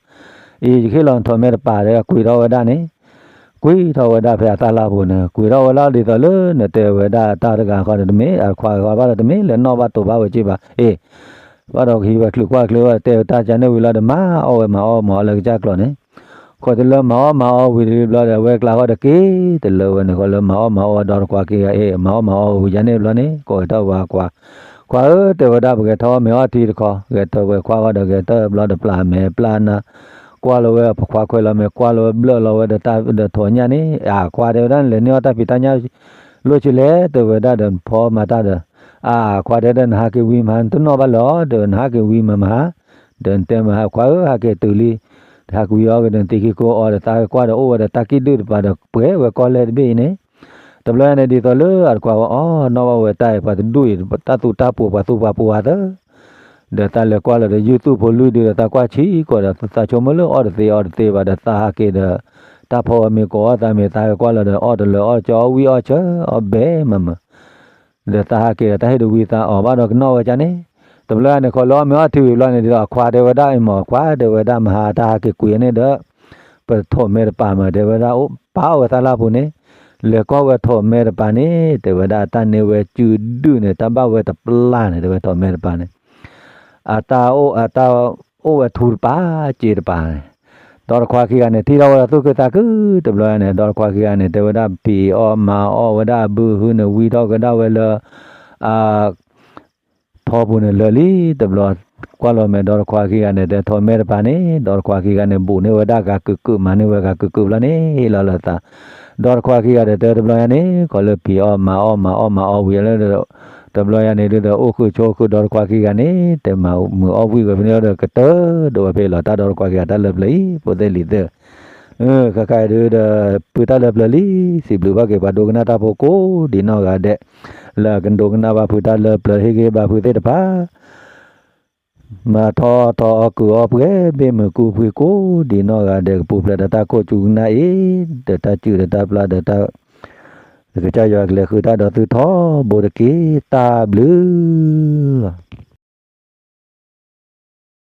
အံၤ ယကဟ့ၣ်လီၤနထိးမဲတပၤဒီး ကွံာ်ထီၣ်ဝဲဒၣ်န့ၣ် ကွံာ်ထီၣ်ဝဲဒၣ်ဖဲအသၣ်လၢ်ပူၤန့ၣ် ကွံာ်ထီၣ်ဝဲလီၤဒ်သိးလၢနတဲဝဲဒၣ်တၢ်တဂၤဃီဒီးတမ့ၢ် အခွါဂၤဘၣ်ဒီးတမ့ၢ်လၢနီၣ်ဘၣ်တိာ်ဘၣ်ဝဲက့ဘၣ် အ့ၣ်, ဘၣ်ဒီးကဟံးဝဲချုးကွၢ်ချုးဝဲတဲတၢ်ကန့ၣ်ဝံၤလီၤဒီး မၤအီၣ်ဝဲမၤအီၣ်မၤအီၣ်လၢကစၢ်ကျိာ်န့ၣ်, ခီၣ်တလၢမၤအီၣ်မၤအီၣ်ဝံၤတဘျီဒီး အဝဲကျါဃီဒီးက့ၤတလၢဝဲန့ၣ် ဃီလၢမၤအီၣ်မၤအီၣ်ဒီတခွါခံဂၤ အ့ၣ် မၤအီၣ်မၤအီၣ်ဝံၤယါန့ၣ်ဘျီန့ၣ် ကိးဝဲထီၣ်ဝဲအခွါ, ခွါဧၢ တဲဝဲဒၣ် ပကဲထီၣ်မ့ၤအီထံတခီ ဂဲၤထၢၣ်ဝဲခွါဃီဒီး ဂဲၤထၢၣ်ဘျီဒီးပျၢ်မဲာ်ပျၢ်နါ ကွၢ်လီၤဝဲပခွါခွဲးလီၤမဲာ် ကွၢ်လီၤဝဲဘျၢၣ်လီၤဝဲဒီးတၢ်ဒီးထိးညၣ်န့ၣ်, အခွါတဲဝဲဒၣ် နလဲၤန့ၢ်အီၣ်တၢ်ဖံးတၢ်ညၣ်လိၣ်ဆူလဲၣ် တဲဝဲဒၣ်ဒီး ဖီမၤတၢ်ဒီး, အခွါတဲဒၣ် နဟးက့ၤဝံၤမဟါ နတနီၣ်ဘၣ်လၢၤအီၤ တဲဝဲ နဟးက့ၤဝံၤမဟါမဟါ, ဒီးနတဲမဟါ ခွါဧၢ ဟးက့ၤတုၤလံ, ဟးက့ၤဝံၤအီၤကဒီး နသံခံကိအီၤဒီး သးကကွၢ်ဒီးအိၣ်ဝဲဒီးတၢ်ကံၣ်ဒုၣ်တပၤဒီး ပှဲၤဝဲကီၢ်လဲၢ်တဘ့ၣ်အံၤန့ၣ်, တဘျီန့ၣ်ဒ်သိးလၢအတခွါဝဲအီၣ်နီၣ်ဘၣ်ဝဲတၢ်အံၤ ပှၤတဒူၣ်အံၤ တၢ်သူတၢ်ပှိၤ ပှၤသူပှၤပှိၤဝဲသၢ ဒီးသးလဲၤကွၢ်လီၤဒီး ယုၢ်သူၣ်ဖိလွံၢ်ဒုဒီး သးကွၢ်ဆံးကိာ်ဒီး သးဆိကမိၣ်လၢအီၣ်တသ့အီတသ့ဘၣ်ဒီး သးဟးက့ၤဒီး တၢ်ဖီဝဲမ့ၤကိးအီၣ်သးမ့ၤ သးဟဲကွၢ်လီၤဒီး အီၣ်တလၢာ်အီၣ်တကီ အီၣ်ဝံၣ်အီၣ်ဆၢ အီၣ်ဘဲမးမး ဒီးသးဟးက့ၤဒီး တၢ်ဟ့ၣ်တဝံသးအီၤဘၣ်ဒီးကနီၣ်ဝဲကန့ၣ်, တဘျီန့ၣ် ခီလၢအီၣ်မ့ၤအီထံဝံၤဘျီန့ၣ် ဒ်သိးအခွါတဲဝဲဒၣ်အံၤမး အခွါတဲဝဲဒၣ် မဟါတၢ်ဟးက့ၤကွံာ်န့ၣ်ဒီး ပထိးမဲာ်တပၤမး တဲဝဲဒၣ် အိၣ်ပာ်အီၣ်ဝဲသးလၢ်ပူၤန့ၣ်, လဲၤကွၢ်ဝဲထိးမဲာ်တပၤန့ၣ် တဲဝဲဒၣ် အတၢ်န့ၢ်ဝဲစုဒုၣ်န့ၣ် တၢ်ဘၣ်ဝဲတပျၢ်န့ၣ် တဲဝဲထိးမဲာ်တပၤန့ၣ် အတၢ်အိၣ် အတၢ်အိၣ်ဝဲထူတပၤ စ့တပၤန့ၣ်, ဒီတခွါခံဂၤန့ၣ် ထံၣ်ထီၣ်ဝဲဒီးသူၣ်ခုသးခု တဘျီန့ၣ် ဒီတခွါခံဂၤန့ၣ် တဲဝဲဒၣ် ဖံးအီၣ်မၤအီၣ်ဝဲဒၣ်အဘုဟုန့ၣ် ဝံထီၣ်ကဒါဝဲလၢ အ ဖီပူၤန့ၣ်လၢာ်လံ တဘျီ ကွၢ်လီၤမဲာ်ဒီတခွါခံဂၤန့ၣ် တဲထိးမဲာ်တပၤန့ၣ် ဒီတခွါခံဂၤန့ၣ် ဘူးန့ၢ်ဝဲဒၣ်ဂၤကုာ်ကုာ် မၤန့ၢ်ဝဲဂၤကုာ်ကုာ်ဘျီန့ၣ် ဟ့ၣ်လီၤလၢသး, ဒီတခွါခံဂၤဒီး တဲတဘျီယါန့ၣ် ခီလၢဖံးအီၣ်မၤအီၣ်မၤအီၣ်မၤအီၣ်ဝံၤလၢ တဘျီယါန့ၣ်ဒုးဒီး အိၣ်ဃုာ်ဆိးဃုာ်ဒီတခွါခံဂၤန့ၣ် တဲမၤမုာ်အီၣ်ဝံၣ်ဝဲဖဲန့ၣ်ဒီး ကတၢၢ်ဒိၣ်ဝဲဖဲလီၤ တၢ်ဒီတခွါခံဂၤတၢ်လၢပျၢၤအံၤ ဖိသ့ၣ်လံၤသ့ၣ် ခါခါအံၤဒုးဒီး ဖုတၢ်လၢပျၢၤလံ စံးဘျုးဘၣ်က့ၤပှၤဒိကနၣ်တၢ်ဖိကိးဒံးနီၢ်ဂၤဒဲး လၢအကဒိကနၣ်ဘၣ်ဖုတၢ်လၢပျၢၤ ဟ့ၣ်ဂံၢ်ဘါဖုသ့ၣ်တဖၣ် မၤထီၣ်ထီၣ်အီၣ်ကုာ်အီၣ်ပှဲၤ ဘ့ၣ်မုာ်ကူဖှံကိးဒံးနီၢ်ဂၤဒဲး ကပူၤဖျဲးဒီးတၢ်ခိၣ်ကၠူကနၣ်အံၤ ဒီးတၢ်စုၣ်ဒီးတၢ်ပျၢ်ဒီးတၢ် ကစၢ်ယွၤကလဲၤဃုတၢ်ဒီးသုထီဘိတက့ၢ် တၢ်ဘျုးလီၤ.